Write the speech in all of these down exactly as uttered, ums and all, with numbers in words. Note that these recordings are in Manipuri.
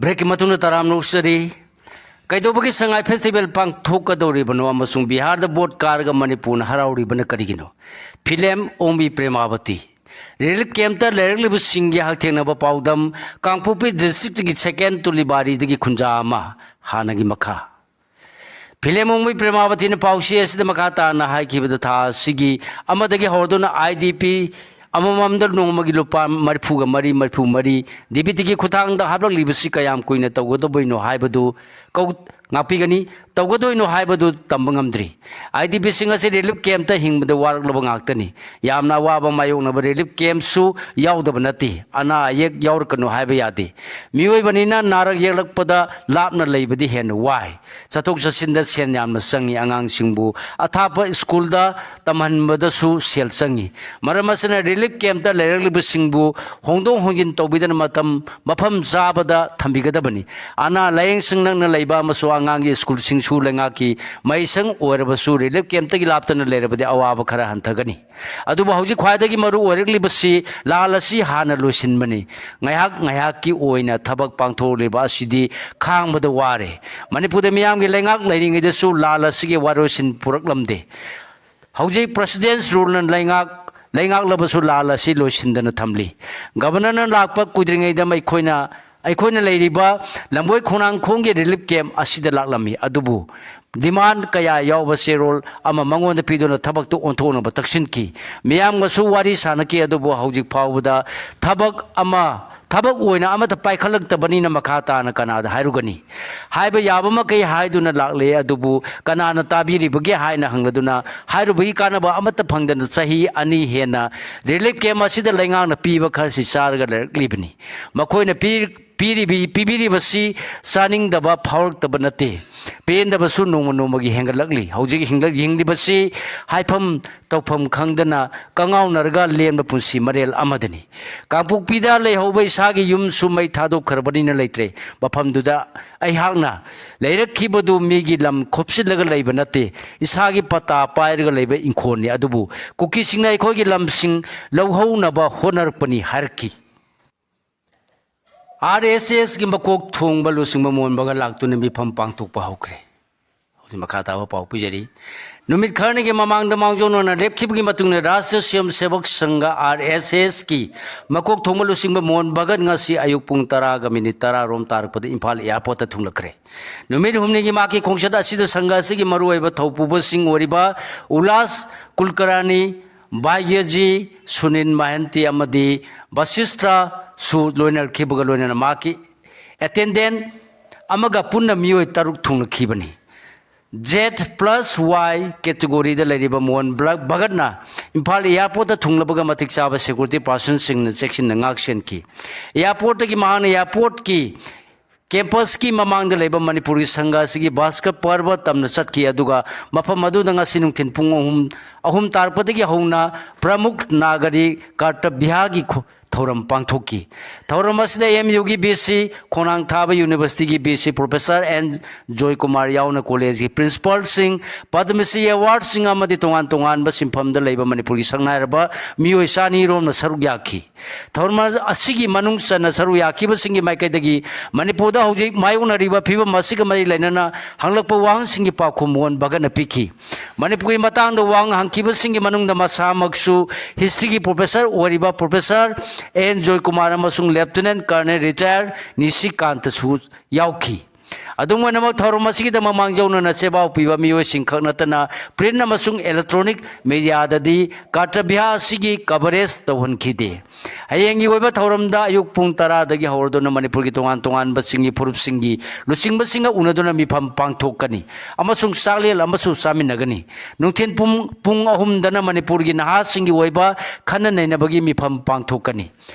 ꯕ꯭ꯔꯦꯛꯀꯤ ꯃꯇꯨꯡꯗ ꯇꯔꯥꯝꯅ ꯑꯣꯛꯆꯔꯤ꯫ ꯀꯩꯗꯧꯕꯒꯤ ꯁꯉꯥꯏ ꯐꯦꯁꯇꯤꯚꯦꯜ ꯄꯥꯡꯊꯣꯛꯀꯗꯧꯔꯤꯕꯅꯣ ꯑꯃꯁꯨꯡ ꯕꯤꯍꯥꯔꯗ ꯚꯣꯠ ꯀꯥꯔꯒ ꯃꯅꯤꯄꯨꯔꯅ ꯍꯔꯥꯎꯔꯤꯕꯅ ꯀꯔꯤꯒꯤꯅꯣ? ꯐꯤꯂꯝ ꯑꯣꯡꯕꯤ ꯄ꯭ꯔꯦꯃꯥꯕꯇꯤ꯫ ꯔꯤꯂꯤꯐ ꯀꯦꯝꯞꯇ ꯂꯩꯔꯛꯂꯤꯕꯁꯤꯡꯒꯤ ꯍꯛꯊꯦꯡꯅꯕ ꯄꯥꯎꯗꯝ꯫ ꯀꯥꯡꯄꯣꯛꯄꯤ ꯗꯤꯁꯇ꯭ꯔꯤꯛꯇꯒꯤ ꯁꯦꯀꯦꯟ ꯇꯨꯂꯤꯕꯥꯔꯤꯗꯒꯤ ꯈꯨꯟꯖꯥ ꯑꯃ꯫ ꯍꯥꯟꯅꯒꯤ ꯃꯈꯥ꯫ ꯐꯤꯂꯝ ꯑꯣꯡꯕꯤ ꯄ꯭ꯔꯦꯃꯥꯕꯇꯤꯅ ꯄꯥꯎꯆꯦ ꯑꯁꯤꯗ ꯃꯈꯥ ꯇꯥꯅ ꯍꯥꯏꯈꯤꯕꯗ, ꯊꯥ ꯑꯁꯤꯒꯤ ꯑꯃꯗꯒꯤ ꯍꯧꯔꯗꯨꯅ ꯑꯥꯏ ꯗꯤ ꯄꯤ ꯑꯃꯃꯝꯗ ꯅꯣꯡꯃꯒꯤ ꯂꯨꯄꯥ ꯃꯔꯤꯐꯨꯒ ꯃꯔꯤ, ꯃꯔꯤꯐꯨ ꯃꯔꯤ ꯗꯤ ꯕꯤ ꯇꯤꯒꯤ ꯈꯨꯠꯊꯥꯡꯗ ꯍꯥꯞꯂꯛꯂꯤꯕꯁꯤ ꯀꯌꯥꯝ ꯀꯨꯏꯅ ꯇꯧꯒꯗꯕꯩꯅꯣ ꯍꯥꯏꯕꯗꯨ ꯀꯧ-, ꯉꯥꯛꯄꯤꯒꯅꯤ꯫ ꯇꯧꯒꯗꯣꯏꯅꯣ ꯍꯥꯏꯕꯗꯨ ꯇꯝꯕ ꯉꯝꯗ꯭ꯔꯤ꯫ ꯑꯥꯏ ꯗꯤ ꯄꯤꯁꯤꯡ ꯑꯁꯤ ꯔꯤꯂꯤꯐ ꯀꯦꯝꯞꯇ ꯍꯤꯡꯕꯗ ꯋꯥꯔꯛꯂꯕ ꯉꯥꯛꯇꯅꯤ꯫ ꯌꯥꯝꯅ ꯑꯋꯥꯕ ꯃꯥꯌꯣꯛꯅꯕ ꯔꯤꯂꯤꯐ ꯀꯦꯝꯞꯁꯨ ꯌꯥꯎꯗꯕ ꯅꯠꯇꯦ꯫ ꯑꯅꯥ ꯑꯌꯦꯛ ꯌꯥꯎꯔꯛꯀꯅꯨ ꯍꯥꯏꯕ ꯌꯥꯗꯦ꯫ ꯃꯤꯑꯣꯏꯕꯅꯤꯅ ꯅꯥꯔꯛ ꯌꯦꯛꯂꯛꯄꯗ ꯂꯥꯞꯅ ꯂꯩꯕꯗꯤ ꯍꯦꯟꯅ ꯋꯥꯏ꯫ ꯆꯠꯊꯣꯛ ꯆꯠꯁꯤꯟꯗ ꯁꯦꯟ ꯌꯥꯝꯅ ꯆꯪꯏ꯫ ꯑꯉꯥꯡꯁꯤꯡꯕꯨ ꯑꯊꯥꯞꯄ ꯁ꯭ꯀꯨꯜꯗ ꯇꯝꯍꯟꯕꯗꯁꯨ ꯁꯦꯜ ꯆꯪꯏ꯫ ꯃꯔꯝ ꯑꯁꯤꯅ ꯔꯤꯂꯤꯐ ꯀꯦꯝꯞꯇ ꯂꯩꯔꯛꯂꯤꯕꯁꯤꯡꯕꯨ ꯍꯣꯡꯗꯣꯛ ꯍꯣꯡꯖꯤꯟ ꯇꯧꯕꯤꯗꯅ ꯃꯇꯝ ꯃꯐꯝ ꯆꯥꯕꯗ ꯊꯝꯕꯤꯒꯗꯕꯅꯤ꯫ ꯑꯅꯥ ꯂꯥꯌꯦꯡꯁꯪ ꯅꯛꯅ ꯂꯩꯕ ꯑꯃꯁꯨꯡ ꯑꯉꯥꯡꯒꯤ ꯁ꯭ꯀꯨꯜꯁꯤꯡꯁꯨ ꯂꯩꯉꯥꯛꯀꯤ ꯃꯍꯩꯁꯪ ꯑꯣꯏꯔꯕꯁꯨ ꯔꯤꯂꯤꯐ ꯀꯦꯝꯞꯇꯒꯤ ꯂꯥꯞꯇꯅ ꯂꯩꯔꯕꯗꯤ ꯑꯋꯥꯕ ꯈꯔ ꯍꯟꯊꯒꯅꯤ꯫ ꯑꯗꯨꯕꯨ ꯍꯧꯖꯤꯛ ꯈ꯭ꯋꯥꯏꯗꯒꯤ ꯃꯔꯨ ꯑꯣꯏꯔꯛꯂꯤꯕꯁꯤ ꯂꯥꯟ ꯑꯁꯤ ꯍꯥꯟꯅ ꯂꯣꯏꯁꯤꯟꯕꯅꯤ꯫ ꯉꯥꯏꯍꯥꯛ ꯉꯥꯏꯍꯥꯛꯀꯤ ꯑꯣꯏꯅ ꯊꯕꯛ ꯄꯥꯡꯊꯣꯛꯂꯤꯕ ꯑꯁꯤꯗꯤ ꯈꯥꯡꯕꯗ ꯋꯥꯔꯦ꯫ ꯃꯅꯤꯄꯨꯔꯗ ꯃꯤꯌꯥꯝꯒꯤ ꯂꯩꯉꯥꯛ ꯂꯩꯔꯤꯉꯩꯗꯁꯨ ꯂꯥꯟ ꯑꯁꯤꯒꯤ ꯋꯥꯔꯣꯏꯁꯤꯟ ꯄꯨꯔꯛꯂꯝꯗꯦ꯫ ꯍꯧꯖꯤꯛ ꯄ꯭ꯔꯦꯁꯤꯗꯦꯟꯁ ꯔꯨꯜꯅ ꯂꯩꯉꯥꯛ, ꯂꯩꯉꯥꯛꯂꯕꯁꯨ ꯂꯥꯟ ꯑꯁꯤ ꯂꯣꯏꯁꯤꯟꯗꯅ ꯊꯝꯂꯤ꯫ ꯒꯕꯔꯅꯔꯅ ꯂꯥꯛꯄ ꯀꯨꯏꯗ꯭ꯔꯤꯉꯩꯗ ꯑꯩꯈꯣꯏꯅ, ꯑꯩꯈꯣꯏꯅ ꯂꯩꯔꯤꯕ ꯂꯝꯕꯣꯏ ꯈꯣꯡꯅꯥꯡꯈꯣꯡꯒꯤ ꯔꯤꯂꯤꯐ ꯀꯦꯝꯞ ꯑꯁꯤꯗ ꯂꯥꯛꯂꯝꯃꯤ꯫ ꯑꯗꯨꯕꯨ ꯗꯤꯃꯥꯟ ꯀꯌꯥ ꯌꯥꯎꯕ ꯆꯦꯔꯣꯜ ꯑꯃ ꯃꯉꯣꯟꯗ ꯄꯤꯗꯨꯅ ꯊꯕꯛꯇꯨ ꯑꯣꯟꯊꯣꯛꯅꯕ ꯇꯛꯁꯤꯟꯈꯤ꯫ ꯃꯤꯌꯥꯝꯒꯁꯨ ꯋꯥꯔꯤ ꯁꯥꯟꯅꯈꯤ, ꯑꯗꯨꯕꯨ ꯍꯧꯖꯤꯛ ꯐꯥꯎꯕꯗ ꯊꯕꯛ ꯑꯃ, ꯊꯕꯛ ꯑꯣꯏꯅ ꯑꯃꯠꯇ ꯄꯥꯏꯈꯠꯂꯛꯇꯕꯅꯤꯅ ꯃꯈꯥ ꯇꯥꯅ ꯀꯅꯥꯗ ꯍꯥꯏꯔꯨꯒꯅꯤ? ꯍꯥꯏꯕ ꯌꯥꯕ ꯃꯈꯩ ꯍꯥꯏꯗꯨꯅ ꯂꯥꯛꯂꯦ, ꯑꯗꯨꯕꯨ ꯀꯅꯥꯅ ꯇꯥꯕꯤꯔꯤꯕꯒꯦ ꯍꯥꯏꯅ ꯍꯪꯂꯗꯨꯅ ꯍꯥꯏꯔꯨꯕꯒꯤ ꯀꯥꯟꯅꯕ ꯑꯃꯠꯇ ꯐꯪꯗꯅ ꯆꯍꯤ ꯑꯅꯤ ꯍꯦꯟꯅ ꯔꯤꯂꯤꯐ ꯀꯦꯝꯞ ꯑꯁꯤꯗ ꯂꯩꯉꯥꯛꯅ ꯄꯤꯕ ꯈꯔꯁꯤ ꯆꯥꯔꯒ ꯂꯩꯔꯛꯂꯤꯕꯅꯤ꯫ ꯃꯈꯣꯏꯅ ꯄꯤ-, ꯄꯤꯔꯤꯕꯤ-, ꯄꯤꯕꯤꯔꯤꯕꯁꯤ ꯆꯥꯅꯤꯡꯗꯕ ꯐꯥꯎꯔꯛꯇꯕ ꯅꯠꯇꯦ꯫ ꯄꯦꯟꯗꯕꯁꯨ ꯅꯣꯡꯃ ꯅꯣꯡꯃꯒꯤ ꯍꯦꯟꯒꯠꯂꯛꯂꯤ꯫ ꯍꯧꯖꯤꯛ ꯍꯤꯡꯂꯛ-, ꯍꯤꯡꯂꯤꯕꯁꯤ ꯍꯥꯏꯐꯝ ꯇꯧꯐꯝ ꯈꯪꯗꯅ ꯀꯉꯥꯎꯅꯔꯒ ꯂꯦꯟꯕ ꯄꯨꯟꯁꯤ ꯃꯔꯦꯜ ꯑꯃꯗꯅꯤ꯫ ꯀꯥꯡꯄꯣꯛꯄꯤꯗ ꯂꯩꯍꯧꯕ ꯏꯁꯥꯒꯤ ꯌꯨꯝꯁꯨ ꯃꯩ ꯊꯥꯗꯣꯛꯈ꯭ꯔꯕꯅꯤꯅ ꯂꯩꯇ꯭ꯔꯦ꯫ ꯃꯐꯝꯗꯨꯗ ꯑꯩꯍꯥꯛꯅ ꯂꯩꯔꯛꯈꯤꯕꯗꯨ ꯃꯤꯒꯤ ꯂꯝ ꯈꯣꯞꯆꯤꯜꯂꯒ ꯂꯩꯕ ꯅꯠꯇꯦ, ꯏꯁꯥꯒꯤ ꯄꯇꯥ ꯄꯥꯏꯔꯒ ꯂꯩꯕ ꯏꯪꯈꯣꯜꯅꯤ꯫ ꯑꯗꯨꯕꯨ ꯀꯨꯀꯤꯁꯤꯡꯅ ꯑꯩꯈꯣꯏꯒꯤ ꯂꯝꯁꯤꯡ ꯂꯧꯍꯧꯅꯕ ꯍꯣꯠꯅꯔꯛꯄꯅꯤ ꯍꯥꯏꯔꯛꯈꯤ꯫ ꯑꯥꯔ ꯑꯦꯁ ꯑꯦꯁꯀꯤ ꯃꯀꯣꯛ ꯊꯣꯡꯕ ꯂꯨꯆꯤꯡꯕ ꯃꯣꯍꯟ ꯚꯒꯠ ꯂꯥꯛꯇꯨꯅ ꯃꯤꯐꯝ ꯄꯥꯡꯊꯣꯛꯄ ꯍꯧꯈ꯭ꯔꯦ꯫ ꯍꯧꯖꯤꯛ ꯃꯈꯥ ꯇꯥꯕ ꯄꯥꯎ ꯄꯤꯖꯔꯤ꯫ ꯅꯨꯃꯤꯠ ꯈꯔꯅꯤꯒꯤ ꯃꯃꯥꯡꯗ ꯃꯥꯡꯖꯧꯅꯅ ꯂꯦꯞꯈꯤꯕꯒꯤ ꯃꯇꯨꯡꯗ ꯔꯥꯁꯇ꯭ꯔꯤꯌ ꯁ꯭ꯋꯌꯝ ꯁꯦꯕꯛ ꯁꯪꯘ, ꯑꯥꯔ ꯑꯦꯁ ꯑꯦꯁꯀꯤ ꯃꯀꯣꯛ ꯊꯣꯡꯕ ꯂꯨꯆꯤꯡꯕ ꯃꯣꯍꯟ ꯚꯒꯠ ꯉꯁꯤ ꯑꯌꯨꯛ ꯄꯨꯡ ꯇꯔꯥꯒ ꯃꯤꯅꯤꯠ ꯇꯔꯥ ꯔꯣꯝ ꯇꯥꯔꯛꯄꯗ ꯏꯝꯐꯥꯜ ꯑꯦꯌꯥꯔꯄꯣꯔꯠꯇ ꯊꯨꯡꯂꯛꯈ꯭ꯔꯦ꯫ ꯅꯨꯃꯤꯠ ꯍꯨꯝꯅꯤꯒꯤ ꯃꯍꯥꯛꯀꯤ ꯈꯣꯡꯆꯠ ꯑꯁꯤꯗ ꯁꯪꯘ ꯑꯁꯤꯒꯤ ꯃꯔꯨꯑꯣꯏꯕ ꯊꯧꯄꯨꯕꯁꯤꯡ ꯑꯣꯏꯔꯤꯕ ꯎꯂꯥꯁ ꯀꯨꯜꯀꯔꯥꯅꯤ, ꯚꯥꯏꯒ꯭ꯌꯖꯤ, ꯁꯨꯅꯤꯟ ꯃꯍꯟꯇꯤ ꯑꯃꯗꯤ ꯕꯁꯤꯁꯇ꯭ꯔꯥꯁꯨ ꯂꯣꯏꯅꯔꯛꯈꯤꯕꯒ ꯂꯣꯏꯅꯅ ꯃꯍꯥꯛꯀꯤ ꯑꯦꯇꯦꯟꯗꯦꯟ ꯑꯃꯒ ꯄꯨꯟꯅ ꯃꯤꯑꯣꯏ ꯇꯔꯨꯛ ꯊꯨꯡꯂꯛꯈꯤꯕꯅꯤ꯫ ꯖꯦꯠ ꯄ꯭ꯂꯁ ꯋꯥꯏ ꯀꯦꯇꯦꯒꯣꯔꯤꯗ ꯂꯩꯔꯤꯕ ꯃꯣꯍꯟ ꯕ꯭ꯂ-, ꯚꯒꯠꯅ ꯏꯝꯐꯥꯜ ꯑꯦꯌꯥꯔꯄꯣꯔꯠꯇ ꯊꯨꯡꯂꯕꯒ ꯃꯇꯤꯛ ꯆꯥꯕ ꯁꯦꯀ꯭ꯌꯨꯔꯤꯇꯤ ꯄꯥꯔꯁꯟꯁꯤꯡꯅ ꯆꯦꯛꯁꯤꯟꯅ ꯉꯥꯛ ꯁꯦꯟꯈꯤ꯫ ꯑꯦꯌꯥꯔꯄꯣꯔꯠꯇꯒꯤ ꯃꯍꯥꯛꯅ ꯑꯦꯌꯥꯔꯄꯣꯔꯠꯀꯤ ꯀꯦꯝꯄꯁꯀꯤ ꯃꯃꯥꯡꯗ ꯂꯩꯕ ꯃꯅꯤꯄꯨꯔꯒꯤ ꯁꯪꯘ ꯑꯁꯤꯒꯤ ꯚꯥꯁꯀꯔ ꯄꯔꯕ ꯇꯝꯅ ꯆꯠꯈꯤ, ꯑꯗꯨꯒ ꯃꯐꯝ ꯑꯗꯨꯗ ꯉꯁꯤ ꯅꯨꯡꯊꯤꯜ ꯄꯨꯡ ꯑꯍꯨꯝ, ꯑꯍꯨꯝ ꯇꯥꯔꯛꯄꯗꯒꯤ ꯍꯧꯅ ꯄ꯭ꯔꯃꯨꯈ ꯅꯥꯒꯔꯤ ꯀꯔꯇꯕ꯭ꯌꯥꯒꯤ ꯈꯨ-, ꯊꯧꯔꯝ ꯄꯥꯡꯊꯣꯛꯈꯤ꯫ ꯊꯧꯔꯝ ꯑꯁꯤꯗ ꯑꯦꯝ ꯌꯨꯒꯤ ꯚꯤ ꯁꯤ, ꯈꯣꯡꯅꯥꯡ ꯊꯥꯕ ꯌꯨꯅꯤꯚꯔꯁꯤꯇꯤꯒꯤ V C professor and Joykumar ꯌꯥꯎꯅ ꯀꯣꯂꯦꯖꯀꯤ ꯄ꯭ꯔꯤꯟꯁꯤꯄꯥꯜꯁꯤꯡ, ꯄꯗꯃꯁ꯭ꯔꯤ ꯑꯦꯋꯥꯔꯗꯁꯤꯡ ꯑꯃꯗꯤ ꯇꯣꯉꯥꯟ ꯇꯣꯉꯥꯟꯕ ꯁꯤꯟꯐꯝꯗ ꯂꯩꯕ ꯃꯅꯤꯄꯨꯔꯒꯤ ꯁꯛꯅꯥꯏꯔꯕ ꯃꯤꯑꯣꯏ ꯆꯥꯅꯤ ꯔꯣꯝꯅ ꯁꯔꯨꯛ ꯌꯥꯈꯤ꯫ ꯊꯧꯔꯝ ꯑꯁꯤꯒꯤ ꯃꯅꯨꯡ ꯆꯟꯅ ꯁꯔꯨꯛ ꯌꯥꯈꯤꯕꯁꯤꯡꯒꯤ ꯃꯥꯏꯀꯩꯗꯒꯤ ꯃꯅꯤꯄꯨꯔꯗ ꯍꯧꯖꯤꯛ ꯃꯥꯌꯣꯛꯅꯔꯤꯕ ꯐꯤꯕꯝ ꯑꯁꯤꯒ ꯃꯔꯤ ꯂꯩꯅꯅ ꯍꯪꯂꯛꯄ ꯋꯥꯍꯪꯁꯤꯡꯒꯤ ꯄꯥꯎꯈꯨꯝ ꯃꯣꯍꯟ ꯚꯒꯠꯅ ꯄꯤꯈꯤ꯫ ꯃꯅꯤꯄꯨꯔꯒꯤ ꯃꯇꯥꯡꯗ ꯋꯥꯍꯪ ꯍꯪꯈꯤꯕꯁꯤꯡꯒꯤ ꯃꯅꯨꯡꯗ ꯃꯁꯥꯃꯛꯁꯨ ꯍꯤꯁꯇ꯭ꯔꯤꯒꯤ ꯄ꯭ꯔꯣꯐꯦꯁꯔ ꯑꯣꯏꯔꯤꯕ ꯄ꯭ꯔꯣꯐꯦꯁꯔ ꯑꯦꯟ ꯖꯣꯏꯀꯨꯃꯥꯔ ꯑꯃꯁꯨꯡ ꯂꯦꯐꯇꯤꯅꯦꯟ ꯀꯔꯅꯦꯜ ꯔꯤꯇꯥꯌꯔ ꯅꯤꯁꯤꯀꯥꯟꯇꯁꯨ ꯌꯥꯎꯈꯤ꯫ ꯑꯗꯨꯝ ꯑꯣꯏꯅꯃꯛ, ꯊꯧꯔꯝ ꯑꯁꯤꯒꯤꯗꯃꯛ ꯃꯥꯡꯖꯧꯅꯅ ꯆꯦꯕꯥꯎ ꯄꯤꯕ ꯃꯤꯑꯣꯏꯁꯤꯡ ꯈꯛ ꯅꯠꯇꯅ ꯄ꯭ꯔꯤꯟ ꯑꯃꯁꯨꯡ ꯏꯂꯦꯛꯇ꯭ꯔꯣꯅꯤꯛ ꯃꯦꯗꯤꯌꯥꯗꯗꯤ ꯀꯔꯇꯕ꯭ꯌꯥ ꯑꯁꯤꯒꯤ ꯀꯚꯔꯦꯖ ꯇꯧꯍꯟꯈꯤꯗꯦ꯫ ꯍꯌꯦꯡꯒꯤ ꯑꯣꯏꯕ ꯊꯧꯔꯝꯗ ꯑꯌꯨꯛ ꯄꯨꯡ ꯇꯔꯥꯗꯒꯤ ꯍꯧꯔꯗꯨꯅ ꯃꯅꯤꯄꯨꯔꯒꯤ ꯇꯣꯉꯥꯟ ꯇꯣꯉꯥꯟꯕ ꯆꯤꯡꯒꯤ ꯐꯨꯔꯨꯞꯁꯤꯡꯒꯤ ꯂꯨꯆꯤꯡꯕꯁꯤꯡꯒ ꯎꯅꯗꯨꯅ ꯃꯤꯐꯝ ꯄꯥꯡꯊꯣꯛꯀꯅꯤ ꯑꯃꯁꯨꯡ ꯆꯥꯛꯂꯦꯟ ꯑꯃꯁꯨ ꯆꯥꯃꯤꯟꯅꯒꯅꯤ꯫ ꯅꯨꯡꯊꯤꯜ ꯄꯨꯡ, ꯄꯨꯡ ꯑꯍꯨꯝꯗꯅ ꯃꯅꯤꯄꯨꯔꯒꯤ ꯅꯍꯥꯁꯤꯡꯒꯤ ꯑꯣꯏꯕ ꯈꯟꯅ ꯅꯩꯅꯕꯒꯤ ꯃꯤꯐꯝ ꯄꯥꯡꯊꯣꯛꯀꯅꯤ꯫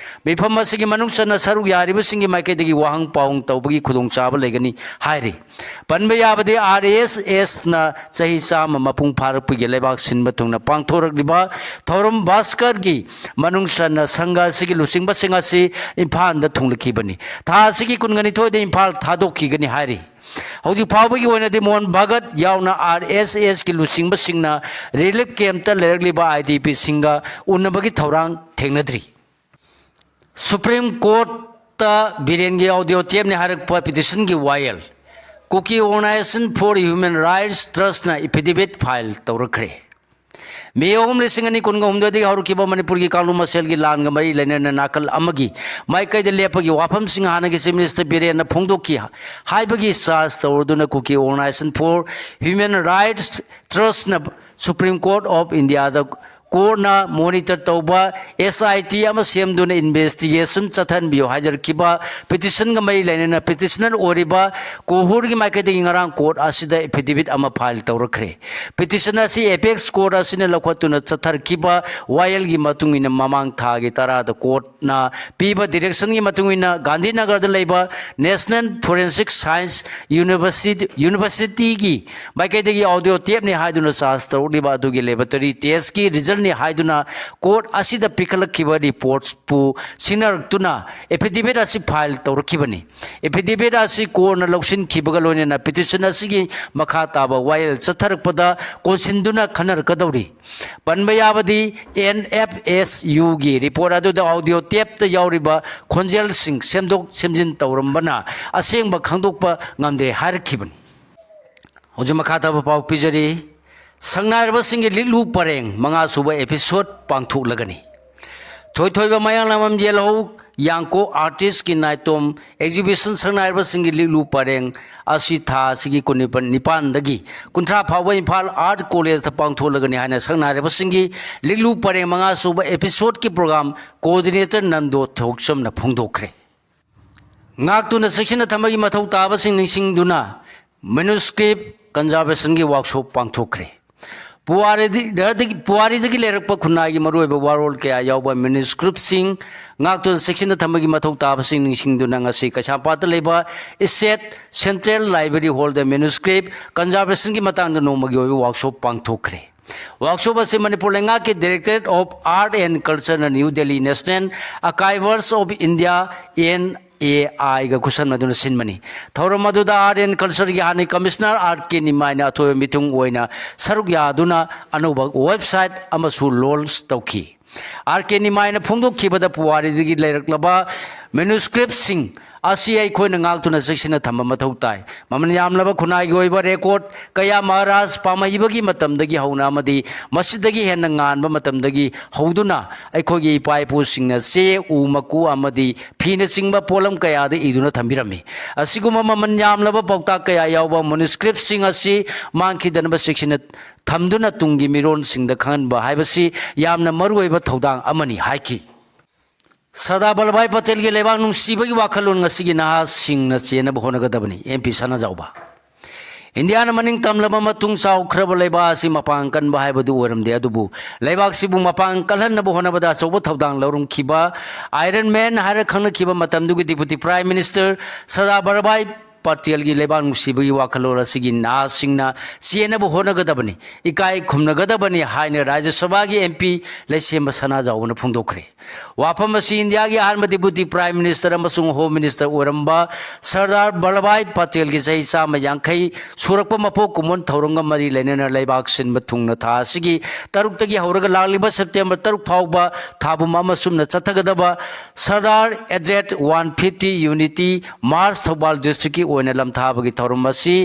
ꯃꯤꯐꯝ ꯑꯁꯤꯒꯤ ꯃꯅꯨꯡ ꯆꯟꯅ ꯁꯔꯨꯛ ꯌꯥꯔꯤꯕꯁꯤꯡꯒꯤ ꯃꯥꯏꯀꯩꯗꯒꯤ ꯋꯥꯍꯪ ꯄꯥꯎꯍꯪ ꯇꯧꯕꯒꯤ ꯈꯨꯗꯣꯡꯆꯥꯕ ꯂꯩꯒꯅꯤ ꯍꯥꯏꯔꯤ꯫ ꯄꯟꯕ ꯌꯥꯕꯗꯤ, ꯑꯥꯔ ꯑꯦꯁ ꯑꯦꯁꯅ ꯆꯍꯤ ꯆꯥꯝꯃ ꯃꯄꯨꯡ ꯐꯥꯔꯛꯄꯒꯤ ꯂꯩꯕꯥꯛ ꯁꯤꯟꯕ ꯊꯨꯡꯅ ꯄꯥꯡꯊꯣꯔꯛꯂꯤꯕ ꯊꯧꯔꯝ ꯚꯥꯁꯀꯔꯒꯤ ꯃꯅꯨꯡ ꯆꯟꯅ ꯁꯪꯘ ꯑꯁꯤꯒꯤ ꯂꯨꯆꯤꯡꯕꯁꯤꯡ ꯑꯁꯤ ꯏꯝꯐꯥꯜꯗ ꯊꯨꯡꯂꯈꯤꯕꯅꯤ꯫ ꯊꯥ ꯑꯁꯤꯒꯤ ꯀꯨꯟꯒ ꯅꯤꯊꯣꯏꯗ ꯏꯝꯐꯥꯜ ꯊꯥꯗꯣꯛꯈꯤꯒꯅꯤ ꯍꯥꯏꯔꯤ꯫ ꯍꯧꯖꯤꯛ ꯐꯥꯎꯕꯒꯤ ꯑꯣꯏꯅꯗꯤ ꯃꯣꯍꯟ ꯚꯒꯠ ꯌꯥꯎꯅ ꯑꯥꯔ ꯑꯦꯁ ꯑꯦꯁꯀꯤ ꯂꯨꯆꯤꯡꯕꯁꯤꯡꯅ ꯔꯤꯂꯤꯐ ꯀꯦꯝꯞꯇ ꯂꯩꯔꯛꯂꯤꯕ ꯑꯥꯏ ꯗꯤ ꯄꯤꯁꯤꯡꯒ ꯎꯅꯕꯒꯤ ꯊꯧꯔꯥꯡ ꯊꯦꯡꯅꯗ꯭ꯔꯤ꯫ ꯁꯨꯄ꯭ꯔꯤꯝ ꯀꯣꯔꯠ ꯇ ꯕꯤꯔꯦꯟꯒꯤ ꯑꯣꯗꯤꯑꯣ ꯇꯦꯞꯅꯤ ꯍꯥꯏꯔꯛꯄ ꯄꯤꯇꯤꯁꯟꯒꯤ ꯋꯥꯌꯦꯜ Kuki organisation for human rights ꯇ꯭ꯔꯁꯅ ꯑꯦꯐꯤꯗꯦꯚꯤꯠ ꯐꯥꯏꯜ ꯇꯧꯔꯛꯈ꯭ꯔꯦ꯫ ꯃꯦ ꯑꯍꯨꯝ, ꯂꯤꯁꯤꯡ ꯑꯅꯤ ꯀꯨꯟꯒ ꯍꯨꯝꯗꯣꯏꯗꯒꯤ ꯍꯧꯔꯛꯈꯤꯕ ꯃꯅꯤꯄꯨꯔꯒꯤ ꯀꯥꯡꯂꯨꯞ ꯃꯁꯦꯜꯒꯤ ꯂꯥꯟꯒ ꯃꯔꯤ ꯂꯩꯅꯅ ꯅꯥꯀꯜ ꯑꯃꯒꯤ ꯃꯥꯏꯀꯩꯗ ꯂꯦꯞꯄꯒꯤ ꯋꯥꯐꯝꯁꯤꯡ ꯍꯥꯟꯅꯒꯤ ꯆꯤꯐ ꯃꯤꯅꯤꯁꯇꯔ ꯕꯤꯔꯦꯟꯅ ꯐꯣꯡꯗꯣꯛꯈꯤ ꯍꯥꯏꯕꯒꯤ ꯆꯥꯔꯖ ꯇꯧꯔꯗꯨꯅ Kuki organisation for human rights ꯇ꯭ꯔꯁꯅ ꯁꯨꯄ꯭ꯔꯤꯝ ꯀꯣꯔꯠ ꯑꯣꯐ ꯏꯟꯗꯤꯌꯥꯗ ꯀꯣꯔꯠꯅ ꯃꯣꯅꯤꯇꯔ ꯇꯧꯕ ꯑꯦꯁ ꯑꯥꯏ ꯇꯤ ꯑꯃ ꯁꯦꯝꯗꯨꯅ ꯏꯟꯚꯦꯁꯇꯤꯒꯦꯁꯟ ꯆꯠꯊꯍꯟꯕꯤꯌꯨ ꯍꯥꯏꯖꯔꯛꯈꯤꯕ ꯄꯤꯇꯤꯁꯟꯒ ꯃꯔꯤ ꯂꯩꯅꯅ ꯄꯤꯇꯤꯁꯅꯔ ꯑꯣꯏꯔꯤꯕ ꯀꯣꯍꯨꯔꯒꯤ ꯃꯥꯏꯀꯩꯗꯒꯤ ꯉꯔꯥꯡ ꯀꯣꯔꯠ ꯑꯁꯤꯗ ꯑꯦꯐꯤꯗꯦꯚꯤꯠ ꯑꯃ ꯐꯥꯏꯜ ꯇꯧꯔꯛꯈ꯭ꯔꯦ꯫ ꯄꯤꯇꯤꯁꯟ ꯑꯁꯤ ꯑꯦꯄꯦꯛꯁ ꯀꯣꯔꯠ ꯑꯁꯤꯅ ꯂꯧꯈꯠꯇꯨꯅ ꯆꯠꯊꯔꯛꯈꯤꯕ ꯋꯥꯌꯦꯜꯒꯤ ꯃꯇꯨꯡ ꯏꯟꯅ ꯃꯃꯥꯡ ꯊꯥꯒꯤ ꯇꯔꯥꯗ ꯀꯣꯔꯠꯅ ꯄꯤꯕ ꯗꯤꯔꯦꯛꯁꯟꯒꯤ ꯃꯇꯨꯡ ꯏꯟꯅ ꯒꯥꯟꯙꯤꯅꯒꯔꯗ ꯂꯩꯕ ꯅꯦꯁꯅꯦꯜ ꯐꯣꯔꯦꯟꯁꯤꯛ ꯁꯥꯏꯟꯁ ꯌꯨꯅꯤꯚꯔꯁꯤꯇꯤ, ꯌꯨꯅꯤꯚꯔꯁꯤꯇꯤꯒꯤ ꯃꯥꯏꯀꯩꯗꯒꯤ ꯑꯣꯗꯤꯑꯣ ꯇꯦꯞꯅꯤ ꯍꯥꯏꯗꯨꯅ ꯆꯥꯔꯖ ꯇꯧꯔꯛꯂꯤꯕ ꯑꯗꯨꯒꯤ ꯂꯦꯕꯣꯔꯦꯇꯔꯤ ꯇꯦꯁꯀꯤ ꯔꯤꯖꯜꯅꯤ ꯍꯥꯏꯗꯨꯅ ꯀꯣꯔꯠ ꯑꯁꯤꯗ ꯄꯤꯈꯠꯂꯛꯈꯤꯕ ꯔꯤꯄꯣꯔꯠꯄꯨ ꯁꯤꯡꯅꯔꯛꯇꯨꯅ ꯑꯦꯐꯤꯗꯦꯚꯤꯠ ꯑꯁꯤ ꯐꯥꯏꯜ ꯇꯧꯔꯛꯈꯤꯕꯅꯤ꯫ ꯑꯦꯐꯤꯗꯦꯚꯤꯠ ꯑꯁꯤ ꯀꯣꯔꯠꯅ ꯂꯧꯁꯤꯟꯈꯤꯕꯒ ꯂꯣꯏꯅꯅ ꯄꯤꯇꯤꯁꯟ ꯑꯁꯤꯒꯤ ꯃꯈꯥ ꯇꯥꯕ ꯋꯥꯌꯦꯜ ꯆꯠꯊꯔꯛꯄꯗ ꯀꯣꯟꯁꯤꯟꯗꯨꯅ ꯈꯟꯅꯔꯛꯀꯗꯧꯔꯤ꯫ ꯄꯟꯕ ꯌꯥꯕꯗꯤ, ꯑꯦꯟ ꯑꯦꯐ ꯑꯦꯁ ꯌꯨꯒꯤ ꯔꯤꯄꯣꯔꯠ ꯑꯗꯨꯗ ꯑꯣꯗꯤꯑꯣ ꯇꯦꯞꯇ ꯌꯥꯎꯔꯤꯕ ꯈꯣꯟꯖꯦꯜꯁꯤꯡ ꯁꯦꯝꯗꯣꯛ ꯁꯦꯝꯖꯤꯟ ꯇꯧꯔꯝꯕꯅ ꯑꯁꯦꯡꯕ ꯈꯪꯗꯣꯛꯄ ꯉꯝꯗꯦ ꯍꯥꯏꯔꯛꯈꯤꯕꯅꯤ꯫ ꯍꯧꯖꯤꯛ ꯃꯈꯥ ꯇꯥꯕ ꯄꯥꯎ ꯄꯤꯖꯔꯤ꯫ ꯁꯛꯅꯥꯏꯔꯕꯁꯤꯡꯒꯤ ꯂꯤꯛꯂꯨ ꯄꯔꯦꯡ ꯃꯉꯥ ꯁꯨꯕ ꯑꯦꯄꯤꯁꯣꯗ ꯄꯥꯡꯊꯣꯛꯂꯒꯅꯤ꯫ ꯊꯣꯏꯊꯣꯏꯕ ꯃꯌꯥꯡꯂꯥꯡꯕꯝ ꯌꯦꯜꯍꯧ ꯌꯥꯡꯀꯣꯛ ꯑꯥꯔꯇꯤꯁꯀꯤ ꯅꯥꯏꯇꯣꯝ ꯑꯦꯛꯖꯤꯕꯤꯁꯟ ꯁꯛꯅꯥꯏꯔꯕꯁꯤꯡꯒꯤ ꯂꯤꯛꯂꯨ ꯄꯔꯦꯡ ꯑꯁꯤ ꯊꯥ ꯑꯁꯤꯒꯤ ꯀꯨꯟꯅꯤꯄꯥꯟ, ꯅꯤꯄꯥꯟꯗꯒꯤ ꯀꯨꯟꯊ꯭ꯔꯥ ꯐꯥꯎꯕ ꯏꯝꯐꯥꯜ ꯑꯥꯔꯠ ꯀꯣꯂꯦꯖꯇ ꯄꯥꯡꯊꯣꯛꯂꯒꯅꯤ ꯍꯥꯏꯅ ꯁꯛꯅꯥꯏꯔꯕꯁꯤꯡꯒꯤ ꯂꯤꯛꯂꯨ ꯄꯔꯦꯡ ꯃꯉꯥ ꯁꯨꯕ ꯑꯦꯄꯤꯁꯣꯗꯀꯤ ꯄ꯭ꯔꯣꯒ꯭ꯔꯥꯝ ꯀꯣꯑꯣꯔꯗꯤꯅꯦꯇꯔ ꯅꯟꯗꯣ ꯊꯣꯛꯆꯝꯅ ꯐꯣꯡꯗꯣꯛꯈ꯭ꯔꯦ꯫ ꯉꯥꯛꯇꯨꯅ ꯆꯦꯛꯁꯤꯟꯅ ꯊꯝꯕꯒꯤ ꯃꯊꯧ ꯇꯥꯕꯁꯤꯡ ꯅꯤꯡꯁꯤꯡꯗꯨꯅ ꯃꯦꯅꯨꯁꯀ꯭ꯔꯤꯞ ꯀꯟꯖꯥꯔꯕꯦꯁꯟꯒꯤ ꯋꯥꯛꯁꯣꯞ ꯄꯥꯡꯊꯣꯛꯈ꯭ꯔꯦ꯫ ꯄꯨꯋꯥꯔꯤꯗꯒꯤ, ꯄꯨꯋꯥꯔꯤꯗꯒꯤ ꯂꯩꯔꯛꯄ ꯈꯨꯟꯅꯥꯏꯒꯤ ꯃꯔꯨꯑꯣꯏꯕ ꯋꯥꯔꯣꯜ ꯀꯌꯥ ꯌꯥꯎꯕ ꯃꯦꯅꯨꯁꯀ꯭ꯔꯤꯞꯁꯤꯡ ꯉꯥꯛꯇꯨꯅ ꯆꯦꯛꯁꯤꯟꯅ ꯊꯝꯕꯒꯤ ꯃꯊꯧ ꯇꯥꯕꯁꯤꯡ ꯅꯤꯡꯁꯤꯡꯗꯨꯅ ꯉꯁꯤ ꯀꯩꯁꯥꯝꯄꯥꯠꯇ ꯂꯩꯕ ꯏꯁꯇꯦꯠ ꯁꯦꯟꯇ꯭ꯔꯦꯜ ꯂꯥꯏꯕ꯭ꯔꯦꯔꯤ ꯍꯣꯜꯗ ꯃꯦꯅꯨꯁꯀ꯭ꯔꯤꯞ ꯀꯟꯖꯥꯔꯕꯦꯁꯟꯒꯤ ꯃꯇꯥꯡꯗ ꯅꯣꯡꯃꯒꯤ ꯑꯣꯏꯕ ꯋꯥꯛꯁꯣꯞ ꯄꯥꯡꯊꯣꯛꯈ꯭ꯔꯦ꯫ ꯋꯥꯛꯁꯣꯞ ꯑꯁꯤ ꯃꯅꯤꯄꯨꯔ ꯂꯩꯉꯥꯛꯀꯤ Directorate of Art and Culture ꯅ new Delhi National Archives of India, N A ꯑꯥꯏꯒ ꯈꯨꯠꯁꯝꯅꯗꯨꯅ ꯁꯤꯟꯕꯅꯤ꯫ ꯊꯧꯔꯝ ꯑꯗꯨꯗ ꯑꯥꯔꯠ ꯑꯦꯟ ꯀꯜꯆꯔꯒꯤ ꯍꯥꯟꯅꯒꯤ ꯀꯃꯤꯁꯅꯔ ꯑꯥꯔ ꯀꯦ ꯅꯤꯃꯥꯏꯅ ꯑꯊꯣꯏꯕ ꯃꯤꯊꯨꯡ ꯑꯣꯏꯅ ꯁꯔꯨꯛ ꯌꯥꯗꯨꯅ ꯑꯅꯧꯕ ꯋꯦꯕꯁꯥꯏꯠ ꯑꯃꯁꯨ ꯂꯣꯟꯆ ꯇꯧꯈꯤ꯫ ꯑꯥꯔ ꯀꯦ ꯅꯤꯃꯥꯏꯅ ꯐꯣꯡꯗꯣꯛꯈꯤꯕꯗ ꯄꯨꯋꯥꯔꯤꯗꯒꯤ ꯂꯩꯔꯛꯂꯕ ꯃꯦꯅꯨꯁꯀ꯭ꯔꯤꯞꯁꯤꯡ ꯑꯁꯤ ꯑꯩꯈꯣꯏꯅ ꯉꯥꯛꯇꯨꯅ ꯆꯦꯛꯁꯤꯟꯅ ꯊꯝꯕ ꯃꯊꯧ ꯇꯥꯏ꯫ ꯃꯃꯜ ꯌꯥꯝꯂꯕ ꯈꯨꯟꯅꯥꯏꯒꯤ ꯑꯣꯏꯕ ꯔꯦꯀꯣꯔꯗ ꯀꯌꯥ ꯃꯍꯥꯔꯥꯖ ꯄꯥꯝꯍꯩꯕꯒꯤ ꯃꯇꯝꯗꯒꯤ ꯍꯧꯅ ꯑꯃꯗꯤ ꯃꯁꯤꯗꯒꯤ ꯍꯦꯟꯅ ꯉꯥꯟꯕ ꯃꯇꯝꯗꯒꯤ ꯍꯧꯗꯨꯅ ꯑꯩꯈꯣꯏꯒꯤ ꯏꯄꯥ ꯏꯄꯨꯁꯤꯡꯅ ꯆꯦ, ꯎ, ꯃꯀꯨ ꯑꯃꯗꯤ ꯐꯤꯅꯆꯤꯡꯕ ꯄꯣꯠꯂꯝ ꯀꯌꯥꯗ ꯏꯗꯨꯅ ꯊꯝꯕꯤꯔꯝꯃꯤ꯫ ꯑꯁꯤꯒꯨꯝꯕ ꯃꯃꯜ ꯌꯥꯝꯂꯕ ꯄꯥꯎꯇꯥꯛ ꯀꯌꯥ ꯌꯥꯎꯕ ꯃꯦꯅꯨꯁꯀ꯭ꯔꯤꯞꯁꯤꯡ ꯑꯁꯤ ꯃꯥꯡꯈꯤꯗꯅꯕ ꯆꯦꯛꯁꯤꯟꯅ ꯊꯝꯗꯨꯅ ꯇꯨꯡꯒꯤ ꯃꯤꯔꯣꯜꯁꯤꯡꯗ ꯈꯪꯍꯟꯕ ꯍꯥꯏꯕꯁꯤ ꯌꯥꯝꯅ ꯃꯔꯨꯑꯣꯏꯕ ꯊꯧꯗꯥꯡ ꯑꯃꯅꯤ ꯍꯥꯏꯈꯤ꯫ ꯁꯔꯗꯥꯔ ꯚꯜꯂꯚꯚꯥꯏ ꯄꯇꯦꯜꯒꯤ ꯂꯩꯕꯥꯛ ꯅꯨꯡꯁꯤꯕꯒꯤ ꯋꯥꯈꯜꯂꯣꯟ ꯉꯁꯤꯒꯤ ꯅꯍꯥꯁꯤꯡꯅ ꯆꯦꯟꯅꯕ ꯍꯣꯠꯅꯒꯗꯕꯅꯤ꯫ ꯑꯦꯝ ꯄꯤ ꯁꯅꯥꯖꯥꯎꯕ꯫ ꯏꯟꯗꯤꯌꯥꯅ ꯃꯅꯤꯡ ꯇꯝꯂꯕ ꯃꯇꯨꯡ ꯆꯥꯎꯈ꯭ꯔꯕ ꯂꯩꯕꯥꯛ ꯑꯁꯤ ꯃꯄꯥꯡ ꯀꯟꯕ ꯍꯥꯏꯕꯗꯨ ꯑꯣꯏꯔꯝꯗꯦ, ꯑꯗꯨꯕꯨ ꯂꯩꯕꯥꯛꯁꯤꯕꯨ ꯃꯄꯥꯡ ꯀꯜꯍꯟꯅꯕ ꯍꯣꯠꯅꯕꯗ ꯑꯆꯧꯕ ꯊꯧꯗꯥꯡ ꯂꯧꯔꯝꯈꯤꯕ ꯑꯥꯏꯔꯟ ꯃꯦꯟ ꯍꯥꯏꯔ ꯈꯪꯅꯈꯤꯕ ꯃꯇꯝꯗꯨꯒꯤ deputy prime minister Sardar Vallabhbhai ꯄꯇꯦꯜꯒꯤ ꯂꯩꯕꯥꯛ ꯅꯨꯡꯁꯤꯕꯒꯤ ꯋꯥꯈꯜꯂꯣꯟ ꯑꯁꯤꯒꯤ ꯅꯍꯥꯁꯤꯡꯅ ꯆꯦꯟꯅꯕ ꯍꯣꯠꯅꯒꯗꯕꯅꯤ, ꯏꯀꯥꯏ ꯈꯨꯝꯅꯒꯗꯕꯅꯤ ꯍꯥꯏꯅ ꯔꯥꯖ꯭ꯌ ꯁꯚꯥꯒꯤ ꯑꯦꯝ ꯄꯤ ꯂꯩꯁꯦꯝꯕ ꯁꯅꯥꯖꯥꯎꯕꯅ ꯐꯣꯡꯗꯣꯛꯈ꯭ꯔꯦ꯫ ꯋꯥꯐꯝ ꯑꯁꯤ ꯏꯟꯗꯤꯌꯥꯒꯤ ꯑꯍꯥꯟꯕ ꯗꯤꯄꯨꯇꯤ ꯄ꯭ꯔꯥꯏꯝ ꯃꯤꯅꯤꯁꯇꯔ ꯑꯃꯁꯨꯡ ꯍꯣꯝ ꯃꯤꯅꯤꯁꯇꯔ ꯑꯣꯏꯔꯝꯕ ꯁꯔꯗꯥꯔ ꯚꯜꯂꯚꯚꯥꯏ ꯄꯇꯦꯜꯒꯤ ꯆꯍꯤ ꯆꯥꯝꯃ ꯌꯥꯡꯈꯩ ꯁꯨꯔꯛꯄ ꯃꯄꯣꯛ ꯀꯨꯝꯑꯣꯟ ꯊꯧꯔꯝꯒ ꯃꯔꯤ ꯂꯩꯅꯅ ꯂꯩꯕꯥꯛ ꯁꯤꯟꯕ ꯊꯨꯡꯅ ꯊꯥ ꯑꯁꯤꯒꯤ ꯇꯔꯨꯛꯇꯒꯤ ꯍꯧꯔꯒ ꯂꯥꯛꯂꯤꯕ ꯁꯦꯞꯇꯦꯝꯕꯔ ꯇꯔꯨꯛ ꯐꯥꯎꯕ ꯊꯥ ꯄꯨꯝ ꯑꯃ ꯆꯨꯝꯅ ꯆꯠꯊꯒꯗꯕ Sardar aided one fifty unity March Thoubal ꯗꯤꯁꯇ꯭ꯔꯤꯛꯀꯤ ꯑꯣꯏꯅ ꯂꯝꯊꯥꯕꯒꯤ ꯊꯧꯔꯝ ꯑꯁꯤ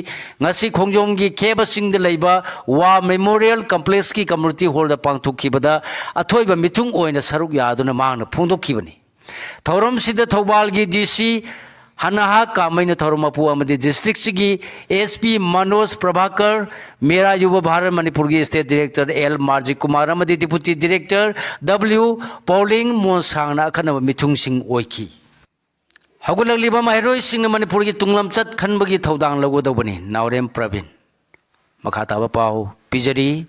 ꯉꯁꯤ ꯈꯣꯡꯖꯣꯝꯒꯤ ꯈꯦꯕ ꯆꯤꯡꯗ ꯂꯩꯕ ꯋꯥꯔ ꯃꯦꯃꯣꯔꯤꯌꯦꯜ ꯀꯝꯄ꯭ꯂꯦꯛꯁꯀꯤ ꯀꯝꯃ꯭ꯌꯨꯅꯤꯇꯤ ꯍꯣꯜꯗ ꯄꯥꯡꯊꯣꯛꯈꯤꯕꯗ ꯑꯊꯣꯏꯕ ꯃꯤꯊꯨꯡ ꯑꯣꯏꯅ ꯁꯔꯨꯛ ꯌꯥꯗꯨꯅ ꯃꯍꯥꯛꯅ ꯐꯣꯡꯗꯣꯛꯈꯤꯕꯅꯤ꯫ ꯊꯧꯔꯝꯁꯤꯗ ꯊꯧꯕꯥꯜꯒꯤ ꯗꯤ ꯁꯤ ꯍꯅꯥꯍꯥ ꯀꯥꯃꯩꯅ ꯊꯧꯔꯝ ꯃꯄꯨ ꯑꯃꯗꯤ ꯗꯤꯁꯇ꯭ꯔꯤꯛꯁꯤꯒꯤ ꯑꯦꯁ ꯄꯤ ꯃꯅꯣꯖ ꯄ꯭ꯔꯚꯥꯀꯔ, ꯃꯦꯔꯥ ꯌꯨꯕ ꯚꯥꯔꯠ ꯃꯅꯤꯄꯨꯔꯒꯤ state director L Marjit Kumar ꯑꯃꯗꯤ ꯗꯤꯄꯨꯇꯤ ꯗꯤꯔꯦꯛꯇꯔ ꯗꯕ꯭ꯂꯤꯎ ꯄꯥꯎꯂꯤꯡ ꯃꯣꯟꯁꯥꯡꯅ ꯑꯈꯟꯅꯕ ꯃꯤꯊꯨꯡꯁꯤꯡ ꯑꯣꯏꯈꯤ꯫ ꯍꯧꯒꯠꯂꯛꯂꯤꯕ ꯃꯍꯩꯔꯣꯏꯁꯤꯡꯅ ꯃꯅꯤꯄꯨꯔꯒꯤ ꯇꯨꯡꯂꯝꯆꯠ ꯈꯟꯕꯒꯤ ꯊꯧꯗꯥꯡ ꯂꯧꯒꯗꯧꯕꯅꯤ꯫ ꯅꯥꯎꯔꯦꯝ ꯄ꯭ꯔꯕꯤꯟ꯫ ꯃꯈꯥ ꯇꯥꯕ ꯄꯥꯎ ꯄꯤꯖꯔꯤ꯫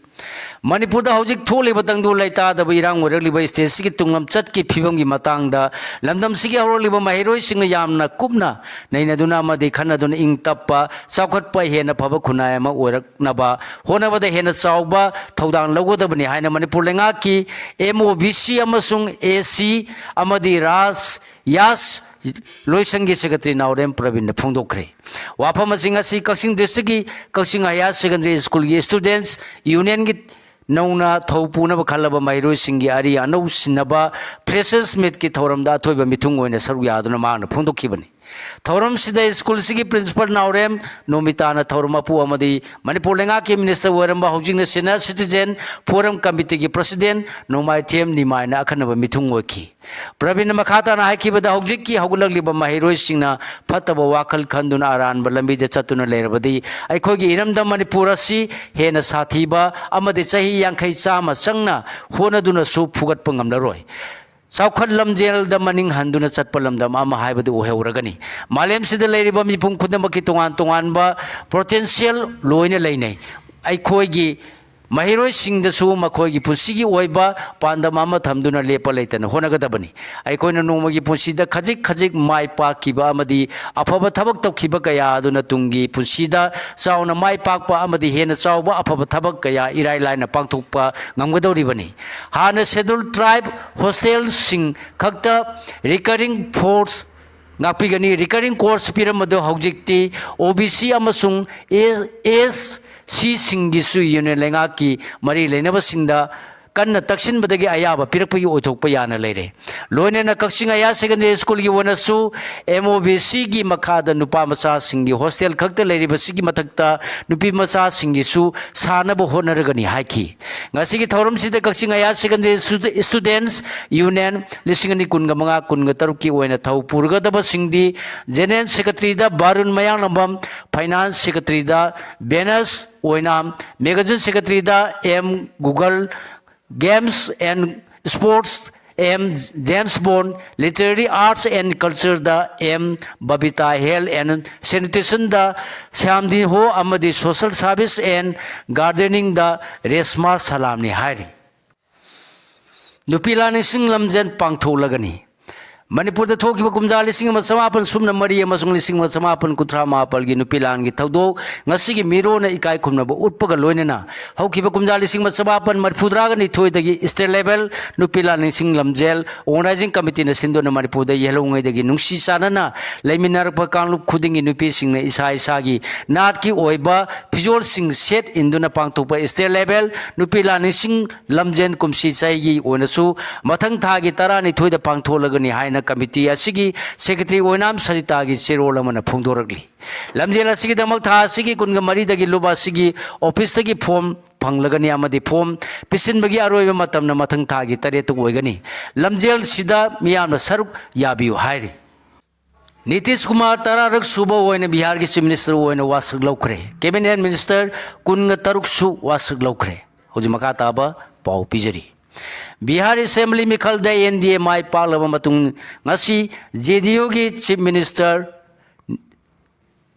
ꯃꯅꯤꯄꯨꯔꯗ ꯍꯧꯖꯤꯛ ꯊꯣꯛꯂꯤꯕ ꯇꯪꯗꯨ ꯂꯩꯇꯥꯗꯕ ꯏꯔꯥꯡ ꯑꯣꯏꯔꯛꯂꯤꯕ ꯁ꯭ꯇꯦꯠꯁꯤꯒꯤ ꯇꯨꯡꯂꯝꯆꯠꯀꯤ ꯐꯤꯕꯝꯒꯤ ꯃꯇꯥꯡꯗ ꯂꯝꯗꯝꯁꯤꯒꯤ ꯍꯧꯔꯛꯂꯤꯕ ꯃꯍꯩꯔꯣꯏꯁꯤꯡꯅ ꯌꯥꯝꯅ ꯀꯨꯞꯅ ꯅꯩꯅꯗꯨꯅ ꯑꯃꯗꯤ ꯈꯟꯅꯗꯨꯅ ꯏꯪ ꯇꯞꯄ, ꯆꯥꯎꯈꯠꯄ, ꯍꯦꯟꯅ ꯐꯕ ꯈꯨꯟꯅꯥꯏ ꯑꯃ ꯑꯣꯏꯔꯛꯅꯕ ꯍꯣꯠꯅꯕꯗ ꯍꯦꯟꯅ ꯆꯥꯎꯕ ꯊꯧꯗꯥꯡ ꯂꯧꯒꯗꯕꯅꯤ ꯍꯥꯏꯅ ꯃꯅꯤꯄꯨꯔ ꯂꯩꯉꯥꯛꯀꯤ ꯑꯦꯝ ꯑꯣ ꯕꯤ ꯁꯤ ꯑꯃꯁꯨꯡ ꯑꯦ ꯁꯤ ꯑꯃꯗꯤ ꯔꯥꯖ ꯌꯥꯁ ꯂꯣꯏꯁꯪꯒꯤ ꯁꯦꯀ꯭ꯔꯦꯇꯔꯤ ꯅꯥꯎꯔꯦꯝ ꯄ꯭ꯔꯕꯤꯟꯅ ꯐꯣꯡꯗꯣꯛꯈ꯭ꯔꯦ꯫ ꯋꯥꯐꯝ ꯑꯁꯤ ꯉꯁꯤ ꯀꯛꯆꯤꯡ ꯗꯤꯁꯇ꯭ꯔꯤꯛꯀꯤ ꯀꯛꯆꯤꯡ ꯍꯥꯌꯔ ꯁꯦꯀꯦꯟꯗꯔꯤ ꯁ꯭ꯀꯨꯜꯒꯤ ꯁ꯭ꯇꯨꯗꯦꯟꯠꯁ ꯌꯨꯅꯤꯌꯟꯒꯤ ꯅꯧꯅ ꯊꯧ ꯄꯨꯅꯕ ꯈꯜꯂꯕ ꯃꯍꯩꯔꯣꯏꯁꯤꯡꯒꯤ ꯑꯔꯤ ꯑꯅꯧ ꯁꯤꯟꯅꯕ Freshers Meetꯀꯤ ꯊꯧꯔꯝꯗ ꯑꯊꯣꯏꯕ ꯃꯤꯊꯨꯡ ꯑꯣꯏꯅ ꯁꯔꯨꯛ ꯌꯥꯗꯨꯅ ꯃꯍꯥꯛꯅ ꯐꯣꯡꯗꯣꯛꯈꯤꯕꯅꯤ꯫ ꯊꯧꯔꯝꯁꯤꯗ ꯁ꯭ꯀꯨꯜꯁꯤꯒꯤ principal ꯅꯥꯎꯔꯦꯝ ꯅꯣꯃꯤꯇꯥꯅ ꯊꯧꯔꯝ ꯃꯄꯨ ꯑꯃꯗꯤ ꯃꯅꯤꯄꯨꯔ ꯂꯩꯉꯥꯛꯀꯤ minister ꯑꯣꯏꯔꯝꯕ ꯍꯧꯖꯤꯛꯅ Senior Citizen Forum Committeeꯒꯤ president ꯅꯣꯡꯃꯥꯏꯊꯦꯝ ꯅꯤꯃꯥꯏꯅ ꯑꯈꯟꯅꯕ ꯃꯤꯊꯨꯡ ꯑꯣꯏꯈꯤ꯫ ꯄ꯭ꯔꯕꯤꯟꯅ ꯃꯈꯥ ꯇꯥꯅ ꯍꯥꯏꯈꯤꯕꯗ, ꯍꯧꯖꯤꯛꯀꯤ ꯍꯧꯒꯠꯂꯛꯂꯤꯕ ꯃꯍꯩꯔꯣꯏꯁꯤꯡꯅ ꯐꯠꯇꯕ ꯋꯥꯈꯜ ꯈꯟꯗꯨꯅ ꯑꯔꯥꯟꯕ ꯂꯝꯕꯤꯗ ꯆꯠꯇꯨꯅ ꯂꯩꯔꯕꯗꯤ ꯑꯩꯈꯣꯏꯒꯤ ꯏꯔꯝꯗꯝ ꯃꯅꯤꯄꯨꯔ ꯑꯁꯤ ꯍꯦꯟꯅ ꯁꯥꯊꯤꯕ ꯑꯃꯗꯤ ꯆꯍꯤ ꯌꯥꯡꯈꯩ ꯆꯥꯝꯃ ꯆꯪꯅ ꯍꯣꯠꯅꯗꯨꯅꯁꯨ ꯐꯨꯒꯠꯄ ꯉꯝꯂꯔꯣꯏ꯫ ꯆꯥꯎꯈꯠ ꯂꯝꯖꯦꯜꯗ ꯃꯅꯤꯡ ꯍꯟꯗꯨꯅ ꯆꯠꯄ ꯂꯝꯗꯝ ꯑꯃ ꯍꯥꯏꯕꯗꯨ ꯑꯣꯏꯍꯧꯔꯒꯅꯤ꯫ ꯃꯥꯂꯦꯝꯁꯤꯗ ꯂꯩꯔꯤꯕ ꯃꯤꯄꯨꯝ ꯈꯨꯗꯤꯡꯃꯛꯀꯤ ꯇꯣꯉꯥꯟ ꯇꯣꯉꯥꯟꯕ potential ꯂꯣꯏꯅ ꯂꯩꯅꯩ꯫ ꯑꯩꯈꯣꯏꯒꯤ ꯃꯍꯩꯔꯣꯏꯁꯤꯡꯗꯁꯨ ꯃꯈꯣꯏꯒꯤ ꯄꯨꯟꯁꯤꯒꯤ ꯑꯣꯏꯕ ꯄꯥꯟꯗꯝ ꯑꯃ ꯊꯝꯗꯨꯅ ꯂꯦꯞꯄ ꯂꯩꯇꯅ ꯍꯣꯠꯅꯒꯗꯕꯅꯤ꯫ ꯑꯩꯈꯣꯏꯅ ꯅꯣꯡꯃꯒꯤ ꯄꯨꯟꯁꯤꯗ ꯈꯖꯤꯛ ꯈꯖꯤꯛ ꯃꯥꯏ ꯄꯥꯛꯈꯤꯕ ꯑꯃꯗꯤ ꯑꯐꯕ ꯊꯕꯛ ꯇꯧꯈꯤꯕ ꯀꯌꯥ ꯑꯗꯨꯅ ꯇꯨꯡꯒꯤ ꯄꯨꯟꯁꯤꯗ ꯆꯥꯎꯅ ꯃꯥꯏ ꯄꯥꯛꯄ ꯑꯃꯗꯤ ꯍꯦꯟꯅ ꯆꯥꯎꯕ ꯑꯐꯕ ꯊꯕꯛ ꯀꯌꯥ ꯏꯔꯥꯏ ꯂꯥꯏꯅ ꯄꯥꯡꯊꯣꯛꯄ ꯉꯝꯒꯗꯧꯔꯤꯕꯅꯤ꯫ ꯍꯥꯟꯅ Scheduled Tribe hostelꯁꯤꯡ ꯈꯛꯇ recurring course ꯉꯥꯛꯄꯤꯒꯅꯤ꯫ Recurring course ꯄꯤꯔꯝꯕꯗꯨ ꯍꯧꯖꯤꯛꯇꯤ OBC ꯑꯃꯁꯨꯡ SCꯁꯤꯡꯒꯤꯁꯨ union ꯂꯩꯉꯥꯛꯀꯤ ꯃꯔꯤ ꯂꯩꯅꯕꯁꯤꯡꯗ ꯀꯟꯅ ꯇꯛꯁꯤꯟꯕꯗꯒꯤ ꯑꯌꯥꯕ ꯄꯤꯔꯛꯄꯒꯤ ꯑꯣꯏꯊꯣꯛꯄ ꯌꯥꯅ ꯂꯩꯔꯦ꯫ ꯂꯣꯏꯅꯅ ꯀꯛꯆꯤꯡ Higher Secondary Schoolꯒꯤ ꯑꯣꯏꯅꯁꯨ MOBCꯒꯤ ꯃꯈꯥꯗ ꯅꯨꯄꯥ ꯃꯆꯥꯁꯤꯡꯒꯤ hostel ꯈꯛꯇ ꯂꯩꯔꯤꯕꯁꯤꯒꯤ ꯃꯊꯛꯇ ꯅꯨꯄꯤ ꯃꯆꯥꯁꯤꯡꯒꯤꯁꯨ ꯁꯥꯅꯕ ꯍꯣꯠꯅꯔꯒꯅꯤ ꯍꯥꯏꯈꯤ꯫ ꯉꯁꯤꯒꯤ ꯊꯧꯔꯝꯁꯤꯗ ꯀꯛꯆꯤꯡ Higher Secondary Students Union ꯂꯤꯁꯤꯡ ꯑꯅꯤ ꯀꯨꯟꯒ ꯃꯉꯥ ꯀꯨꯟꯒ ꯇꯔꯨꯛꯀꯤ ꯑꯣꯏꯅ ꯊꯧ ꯄꯨꯔꯒꯗꯕꯁꯤꯡꯗꯤ General Secretaryꯗ ꯕꯥꯔꯨꯟ ꯃꯌꯥꯡꯂꯝꯕꯝ, Finance Secretaryꯗ ꯕꯦꯅꯁ ꯑꯣꯏꯅ, Magazine Secretaryꯗ M Google, Games and Sports M James Bond, Literary Arts and Cultureꯗ M Babita, Health and Sanitationꯗ ꯁ꯭ꯌꯥꯝꯗꯤꯟ ꯍꯣ ꯑꯃꯗꯤ Social Service and Gardeningꯗ ꯔꯦꯁꯃꯥ ꯁꯂꯥꯝꯅꯤ ꯍꯥꯏꯔꯤ꯫ ꯅꯨꯄꯤ ꯂꯥꯟ ꯅꯤꯡꯁꯤꯡ ꯂꯝꯖꯦꯜ ꯄꯥꯡꯊꯣꯛꯂꯒꯅꯤ꯫ ꯃꯅꯤꯄꯨꯔꯗ ꯊꯣꯛꯈꯤꯕ ꯀꯨꯝꯖꯥ ꯂꯤꯁꯤꯡ ꯑꯃ ꯆꯃꯥꯄꯟ ꯁꯨꯞꯅ ꯃꯔꯤ ꯑꯃꯁꯨꯡ ꯂꯤꯁꯤꯡ ꯑꯃ ꯆꯃꯥꯄꯟ ꯀꯨꯟꯊ꯭ꯔꯥ ꯃꯥꯄꯜꯒꯤ ꯅꯨꯄꯤ ꯂꯥꯟꯒꯤ ꯊꯧꯗꯣꯛ ꯉꯁꯤꯒꯤ ꯃꯤꯔꯣꯟꯅ ꯏꯀꯥꯏ ꯈꯨꯝꯅꯕ ꯎꯠꯄꯒ ꯂꯣꯏꯅꯅ ꯍꯧꯈꯤꯕ ꯀꯨꯝꯖꯥ ꯂꯤꯁꯤꯡ ꯑꯃ ꯆꯃꯥꯄꯟ ꯃꯔꯤꯐꯨꯇꯔꯥꯒ ꯅꯤꯊꯣꯏꯗꯒꯤ state level ꯅꯨꯄꯤ ꯂꯥꯟ ꯅꯤꯡꯁꯤꯡ ꯂꯝꯖꯦꯜ organizing committeeꯅ ꯁꯤꯟꯗꯨꯅ ꯃꯅꯤꯄꯨꯔꯗ ꯌꯦꯜꯍꯧꯉꯩꯗꯒꯤ ꯅꯨꯡꯁꯤ ꯆꯥꯟꯅꯅ ꯂꯩꯃꯤꯟꯅꯔꯛꯄ ꯀꯥꯡꯂꯨꯞ ꯈꯨꯗꯤꯡꯒꯤ ꯅꯨꯄꯤꯁꯤꯡꯅ ꯏꯁꯥ ꯏꯁꯥꯒꯤ ꯅꯥꯠꯀꯤ ꯑꯣꯏꯕ ꯐꯤꯖꯣꯜꯁꯤꯡ ꯁꯦꯠ ꯏꯟꯗꯨꯅ ꯄꯥꯡꯊꯣꯛꯄ state level ꯅꯨꯄꯤ ꯂꯥꯟ ꯅꯤꯡꯁꯤꯡ ꯂꯝꯖꯦꯜ ꯀꯨꯝꯁꯤ ꯆꯍꯤꯒꯤ ꯑꯣꯏꯅꯁꯨ ꯃꯊꯪ ꯊꯥꯒꯤ ꯇꯔꯥꯅꯤꯊꯣꯏꯗ ꯄꯥꯡꯊꯣꯛꯂꯒꯅꯤ ꯍꯥꯏꯅ committee ꯑꯁꯤꯒꯤ secretary ꯑꯣꯏꯅꯥꯝ ꯁꯔꯤꯇꯥꯒꯤ ꯆꯦꯔꯣꯜ ꯑꯃꯅ ꯐꯣꯡꯗꯣꯔꯛꯂꯤ꯫ ꯂꯝꯖꯦꯜ ꯑꯁꯤꯒꯤꯗꯃꯛ ꯊꯥ ꯑꯁꯤꯒꯤ ꯀꯨꯟꯒ ꯃꯔꯤꯗꯒꯤ ꯂꯨꯞ ꯑꯁꯤꯒꯤ officeꯇꯒꯤ form ꯐꯪꯂꯒꯅꯤ ꯑꯃꯗꯤ form ꯄꯤꯁꯤꯟꯕꯒꯤ ꯑꯔꯣꯏꯕ ꯃꯇꯝꯅ ꯃꯊꯪ ꯊꯥꯒꯤ ꯇꯔꯦꯠꯇ ꯑꯣꯏꯒꯅꯤ꯫ ꯂꯝꯖꯦꯜꯁꯤꯗ ꯃꯤꯌꯥꯝꯅ ꯁꯔꯨꯛ ꯌꯥꯕꯤꯌꯨ ꯍꯥꯏꯔꯤ꯫ ꯅꯤꯇꯤꯁ ꯀꯨꯃꯥꯔ ꯇꯔꯥꯔꯛ ꯁꯨꯕ ꯑꯣꯏꯅ ꯕꯤꯍꯥꯔꯒꯤ Chief Minister ꯑꯣꯏꯅ ꯋꯥꯁꯛ ꯂꯧꯈ꯭ꯔꯦ꯫ Cabinet Minister ꯀꯨꯟꯒ ꯇꯔꯨꯛꯁꯨ ꯋꯥꯁꯛ ꯂꯧꯈ꯭ꯔꯦ꯫ ꯍꯧꯖꯤꯛ ꯃꯈꯥ ꯇꯥꯕ ꯄꯥꯎ ꯄꯤꯖꯔꯤ꯫ ꯕꯤꯍꯥꯔ Assembly ꯃꯤꯈꯜꯗ NDA ꯃꯥꯏ ꯄꯥꯛꯂꯕ ꯃꯇꯨꯡ ꯉꯁꯤ JDUꯒꯤ Chief Minister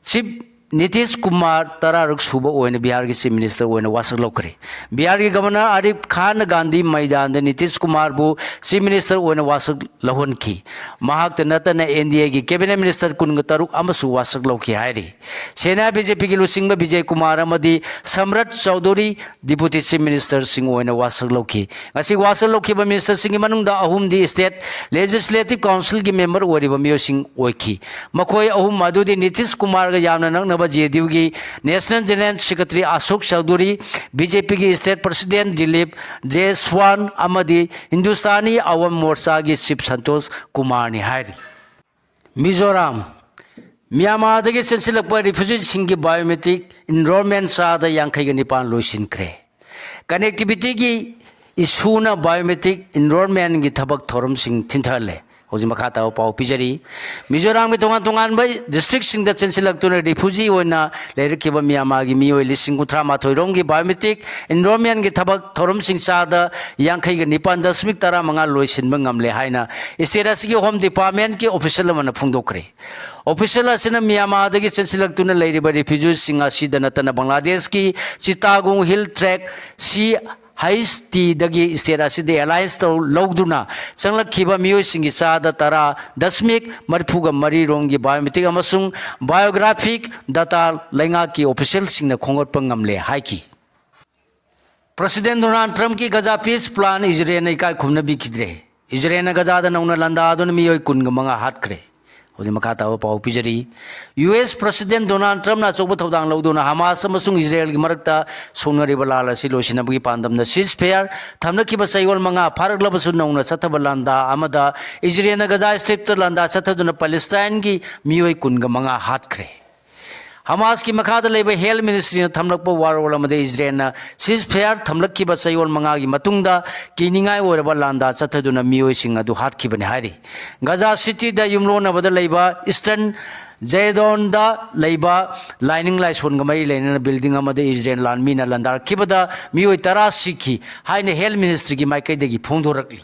Chief Nitish Kumar ꯇꯔꯥꯔꯛ ꯁꯨꯕ ꯑꯣꯏꯅ ꯕꯤꯍꯥꯔꯒꯤ Chief Minister ꯑꯣꯏꯅ ꯋꯥꯁꯛ ꯂꯧꯈ꯭ꯔꯦ꯫ ꯕꯤꯍꯥꯔꯒꯤ Governor ꯑꯥꯔꯤꯐ ꯈꯥꯟꯅ ꯒꯥꯟꯙꯤ ꯃꯩꯗꯥꯟꯗ ꯅꯤꯇꯤꯁ ꯀꯨꯃꯥꯔꯕꯨ Chief Minister ꯑꯣꯏꯅ ꯋꯥꯁꯛ ꯂꯧꯍꯟꯈꯤ꯫ ꯃꯍꯥꯛꯇ ꯅꯠꯇꯅ NDAꯒꯤ Cabinet Minister ꯀꯨꯟꯒ ꯇꯔꯨꯛ ꯑꯃꯁꯨ ꯋꯥꯁꯛ ꯂꯧꯈꯤ ꯍꯥꯏꯔꯤ꯫ ꯁꯦꯅꯥ BJPꯒꯤ ꯂꯨꯆꯤꯡꯕ ꯕꯤꯖꯦ ꯀꯨꯃꯥꯔ ꯑꯃꯗꯤ ꯁꯝꯔꯠ ꯆꯧꯙꯨꯔꯤ Deputy Chief Ministerꯁꯤꯡ ꯑꯣꯏꯅ ꯋꯥꯁꯛ ꯂꯧꯈꯤ꯫ ꯉꯁꯤ ꯋꯥꯁꯛ ꯂꯧꯈꯤꯕ Ministerꯁꯤꯡꯒꯤ ꯃꯅꯨꯡꯗ ꯑꯍꯨꯝꯗꯤ State Legislative Councilꯒꯤ member ꯑꯣꯏꯔꯤꯕ ꯃꯤꯑꯣꯏꯁꯤꯡ ꯑꯣꯏꯈꯤ꯫ ꯃꯈꯣꯏ ꯑꯍꯨꯝ ꯑꯗꯨꯗꯤ ꯅꯤꯇꯤꯁ ꯀꯨꯃꯥꯔꯒ ꯌꯥꯝꯅ ꯅꯛꯅꯕ JDUꯒꯤ National General Secretary ꯑꯁꯣꯛ ꯆꯧꯙꯨꯔꯤ, BJPꯒꯤ State President ꯗꯤꯂꯤꯞ ꯖꯦꯁ꯭ꯋꯥꯟ ꯑꯃꯗꯤ ꯍꯤꯟꯗꯨꯁꯇꯥꯅꯤ ꯑꯋꯥꯝ ꯃꯣꯔꯆꯥꯒꯤ Chief ꯁꯟꯇꯣꯁ ꯀꯨꯃꯥꯔꯅꯤ ꯍꯥꯏꯔꯤ꯫ ꯃꯤꯖꯣꯔꯥꯝ, ꯃ꯭ꯌꯥꯟꯃꯥꯔꯗꯒꯤ ꯆꯦꯟꯁꯤꯜꯂꯛꯄ refugeeꯁꯤꯡꯒꯤ biometric enrollment ꯆꯥꯗ ꯌꯥꯡꯈꯩꯒ ꯅꯤꯄꯥꯟ ꯂꯣꯏꯁꯤꯟꯈ꯭ꯔꯦ꯫ Connectivityꯒꯤ issueꯅ biometric enrollmentꯒꯤ ꯊꯕꯛ ꯊꯧꯔꯝꯁꯤꯡ ꯊꯤꯟꯊꯍꯜꯂꯦ꯫ ꯍꯧꯖꯤꯛ ꯃꯈꯥ ꯇꯥꯕ ꯄꯥꯎ ꯄꯤꯖꯔꯤ꯫ ꯃꯤꯖꯣꯔꯥꯝꯒꯤ ꯇꯣꯉꯥꯟ ꯇꯣꯉꯥꯟꯕ districtꯁꯤꯡꯗ ꯆꯦꯟꯁꯤꯜꯂꯛꯇꯨꯅ refugee ꯑꯣꯏꯅ ꯂꯩꯔꯛꯈꯤꯕ ꯃ꯭ꯌꯥꯟꯃꯥꯔꯒꯤ ꯃꯤꯑꯣꯏ ꯂꯤꯁꯤꯡ ꯀꯨꯟꯊ꯭ꯔꯥ ꯃꯥꯊꯣꯏ ꯔꯣꯝꯒꯤ biometric enrollmentꯒꯤ ꯊꯕꯛ ꯊꯧꯔꯝꯁꯤꯡ ꯆꯥꯗ ꯌꯥꯡꯈꯩꯒ ꯅꯤꯄꯥꯟ ꯗꯁꯃꯤꯛ ꯇꯔꯥꯃꯉꯥ ꯂꯣꯏꯁꯤꯟꯕ ꯉꯝꯂꯦ ꯍꯥꯏꯅ state ꯑꯁꯤꯒꯤ Home Departmentꯀꯤ official ꯑꯃꯅ ꯐꯣꯡꯗꯣꯛꯈ꯭ꯔꯦ꯫ Official ꯑꯁꯤꯅ ꯃ꯭ꯌꯥꯟꯃꯥꯔꯗꯒꯤ ꯆꯦꯟꯁꯤꯜꯂꯛꯇꯨꯅ ꯂꯩꯔꯤꯕ refugeeꯁꯤꯡ ꯑꯁꯤꯗ ꯅꯠꯇꯅ ꯕꯪꯒ꯭ꯂꯥꯗꯦꯁꯀꯤ ꯆꯤꯇꯥꯒꯣꯡ Hill Tract, ꯁꯤ ꯍꯩꯁ ꯇꯤꯗꯒꯤ ꯁ꯭ꯇꯦꯠ ꯑꯁꯤꯗ ꯑꯦꯂꯥꯏꯟꯁ ꯇꯧ ꯂꯧꯗꯨꯅ ꯆꯪꯂꯛꯈꯤꯕ ꯃꯤꯑꯣꯏꯁꯤꯡꯒꯤ ꯆꯥꯗ ꯇꯔꯥ ꯗꯁꯃꯤꯛ ꯃꯔꯤꯐꯨꯒ ꯃꯔꯤ ꯔꯣꯝꯒꯤ ꯕꯥꯏꯑꯣꯃꯦꯇ꯭ꯔꯤꯛ ꯑꯃꯁꯨꯡ ꯕꯥꯏꯑꯣꯒ꯭ꯔꯥꯐꯤꯛ ꯗꯇꯥ ꯂꯩꯉꯥꯛꯀꯤ ꯑꯣꯐꯤꯁꯤꯌꯦꯜꯁꯤꯡꯅ ꯈꯣꯝꯒꯠꯄ ꯉꯝꯂꯦ ꯍꯥꯏꯈꯤ꯫ ꯄ꯭ꯔꯁꯤꯗꯦꯟ ꯗꯣꯅꯥꯜꯗ ꯇ꯭ꯔꯝꯞꯀꯤ ꯒꯖꯥ ꯄꯤꯁ ꯄ꯭ꯂꯥꯟ ꯏꯖꯔꯦꯜꯅ ꯏꯀꯥꯏ ꯈꯨꯝꯅꯕꯤꯈꯤꯗ꯭ꯔꯦ꯫ ꯏꯖꯔꯦꯜꯅ ꯒꯖꯥꯗ ꯅꯧꯅ ꯂꯥꯟꯗꯥꯗꯨꯅ ꯃꯤꯑꯣꯏ ꯀꯨꯟꯒ ꯃꯉꯥ ꯍꯥꯠꯈ꯭ꯔꯦ꯫ ꯍꯧꯖꯤꯛ ꯃꯈꯥ ꯇꯥꯕ ꯄꯥꯎ ꯄꯤꯖꯔꯤ꯫ ꯌꯨ ꯑꯦꯁ ꯄ꯭ꯔꯁꯤꯗꯦꯟ ꯗꯣꯅꯥꯜꯗ ꯇ꯭ꯔꯝꯞꯅ ꯑꯆꯧꯕ ꯊꯧꯗꯥꯡ ꯂꯧꯗꯨꯅ ꯍꯃꯥꯁ ꯑꯃꯁꯨꯡ ꯏꯖꯔꯦꯜꯒꯤ ꯃꯔꯛꯇ ꯁꯣꯛꯅꯔꯤꯕ ꯂꯥꯜ ꯑꯁꯤ ꯂꯣꯏꯁꯤꯟꯅꯕꯒꯤ ꯄꯥꯟꯗꯝꯗ ꯁꯤꯖ ꯐꯦꯌꯔ ꯊꯝꯂꯛꯈꯤꯕ ꯆꯌꯣꯜ ꯃꯉꯥ ꯐꯥꯔꯛꯂꯕꯁꯨ ꯅꯧꯅ ꯆꯠꯊꯕ ꯂꯥꯟꯗꯥ ꯑꯃꯗ ꯏꯖꯔꯦꯜꯅ ꯒꯖꯥ ꯁ꯭ꯇ꯭ꯔꯤꯞꯇ ꯂꯥꯟꯗꯥ ꯆꯠꯊꯗꯨꯅ ꯄꯦꯂꯦꯁꯇꯥꯏꯟꯒꯤ ꯃꯤꯑꯣꯏ ꯀꯨꯟꯒ ꯃꯉꯥ ꯍꯥꯠꯈ꯭ꯔꯦ꯫ ꯍꯃꯥꯁꯀꯤ ꯃꯈꯥꯗ ꯂꯩꯕ ꯍꯦꯜꯊ ꯃꯤꯅꯤꯁꯇ꯭ꯔꯤꯅ ꯊꯝꯂꯛꯄ ꯋꯥꯔꯣꯜ ꯑꯃꯗ ꯏꯖꯔꯦꯜꯅ ꯁꯤꯖ ꯐꯦꯌꯔ ꯊꯝꯂꯛꯈꯤꯕ ꯆꯌꯣꯜ ꯃꯉꯥꯒꯤ ꯃꯇꯨꯡꯗ ꯀꯤꯅꯤꯡꯉꯥꯏ ꯑꯣꯏꯔꯕ ꯂꯥꯟꯗꯥ ꯆꯠꯊꯗꯨꯅ ꯃꯤꯑꯣꯏꯁꯤꯡ ꯑꯗꯨ ꯍꯥꯠꯈꯤꯕꯅꯤ ꯍꯥꯏꯔꯤ꯫ ꯒꯖꯥ ꯁꯤꯇꯤꯗ ꯌꯨꯝꯂꯣꯟꯅꯕꯗ ꯂꯩꯕ ꯏꯁꯇꯔꯟ ꯖꯦꯗꯣꯟꯗ ꯂꯩꯕ ꯂꯥꯏꯅꯤꯡ ꯂꯥꯏꯁꯣꯟꯒ ꯃꯔꯤ ꯂꯩꯅꯅ ꯕꯤꯜꯗꯤꯡ ꯑꯃꯗ ꯏꯖꯔꯦꯜ ꯂꯥꯟꯃꯤꯅ ꯂꯥꯟꯗꯥꯔꯛꯈꯤꯕꯗ ꯃꯤꯑꯣꯏ ꯇꯔꯥ ꯁꯤꯈꯤ ꯍꯥꯏꯅ ꯍꯦꯜꯊ ꯃꯤꯅꯤꯁꯇ꯭ꯔꯤꯒꯤ ꯃꯥꯏꯀꯩꯗꯒꯤ ꯐꯣꯡꯗꯣꯔꯛꯂꯤ꯫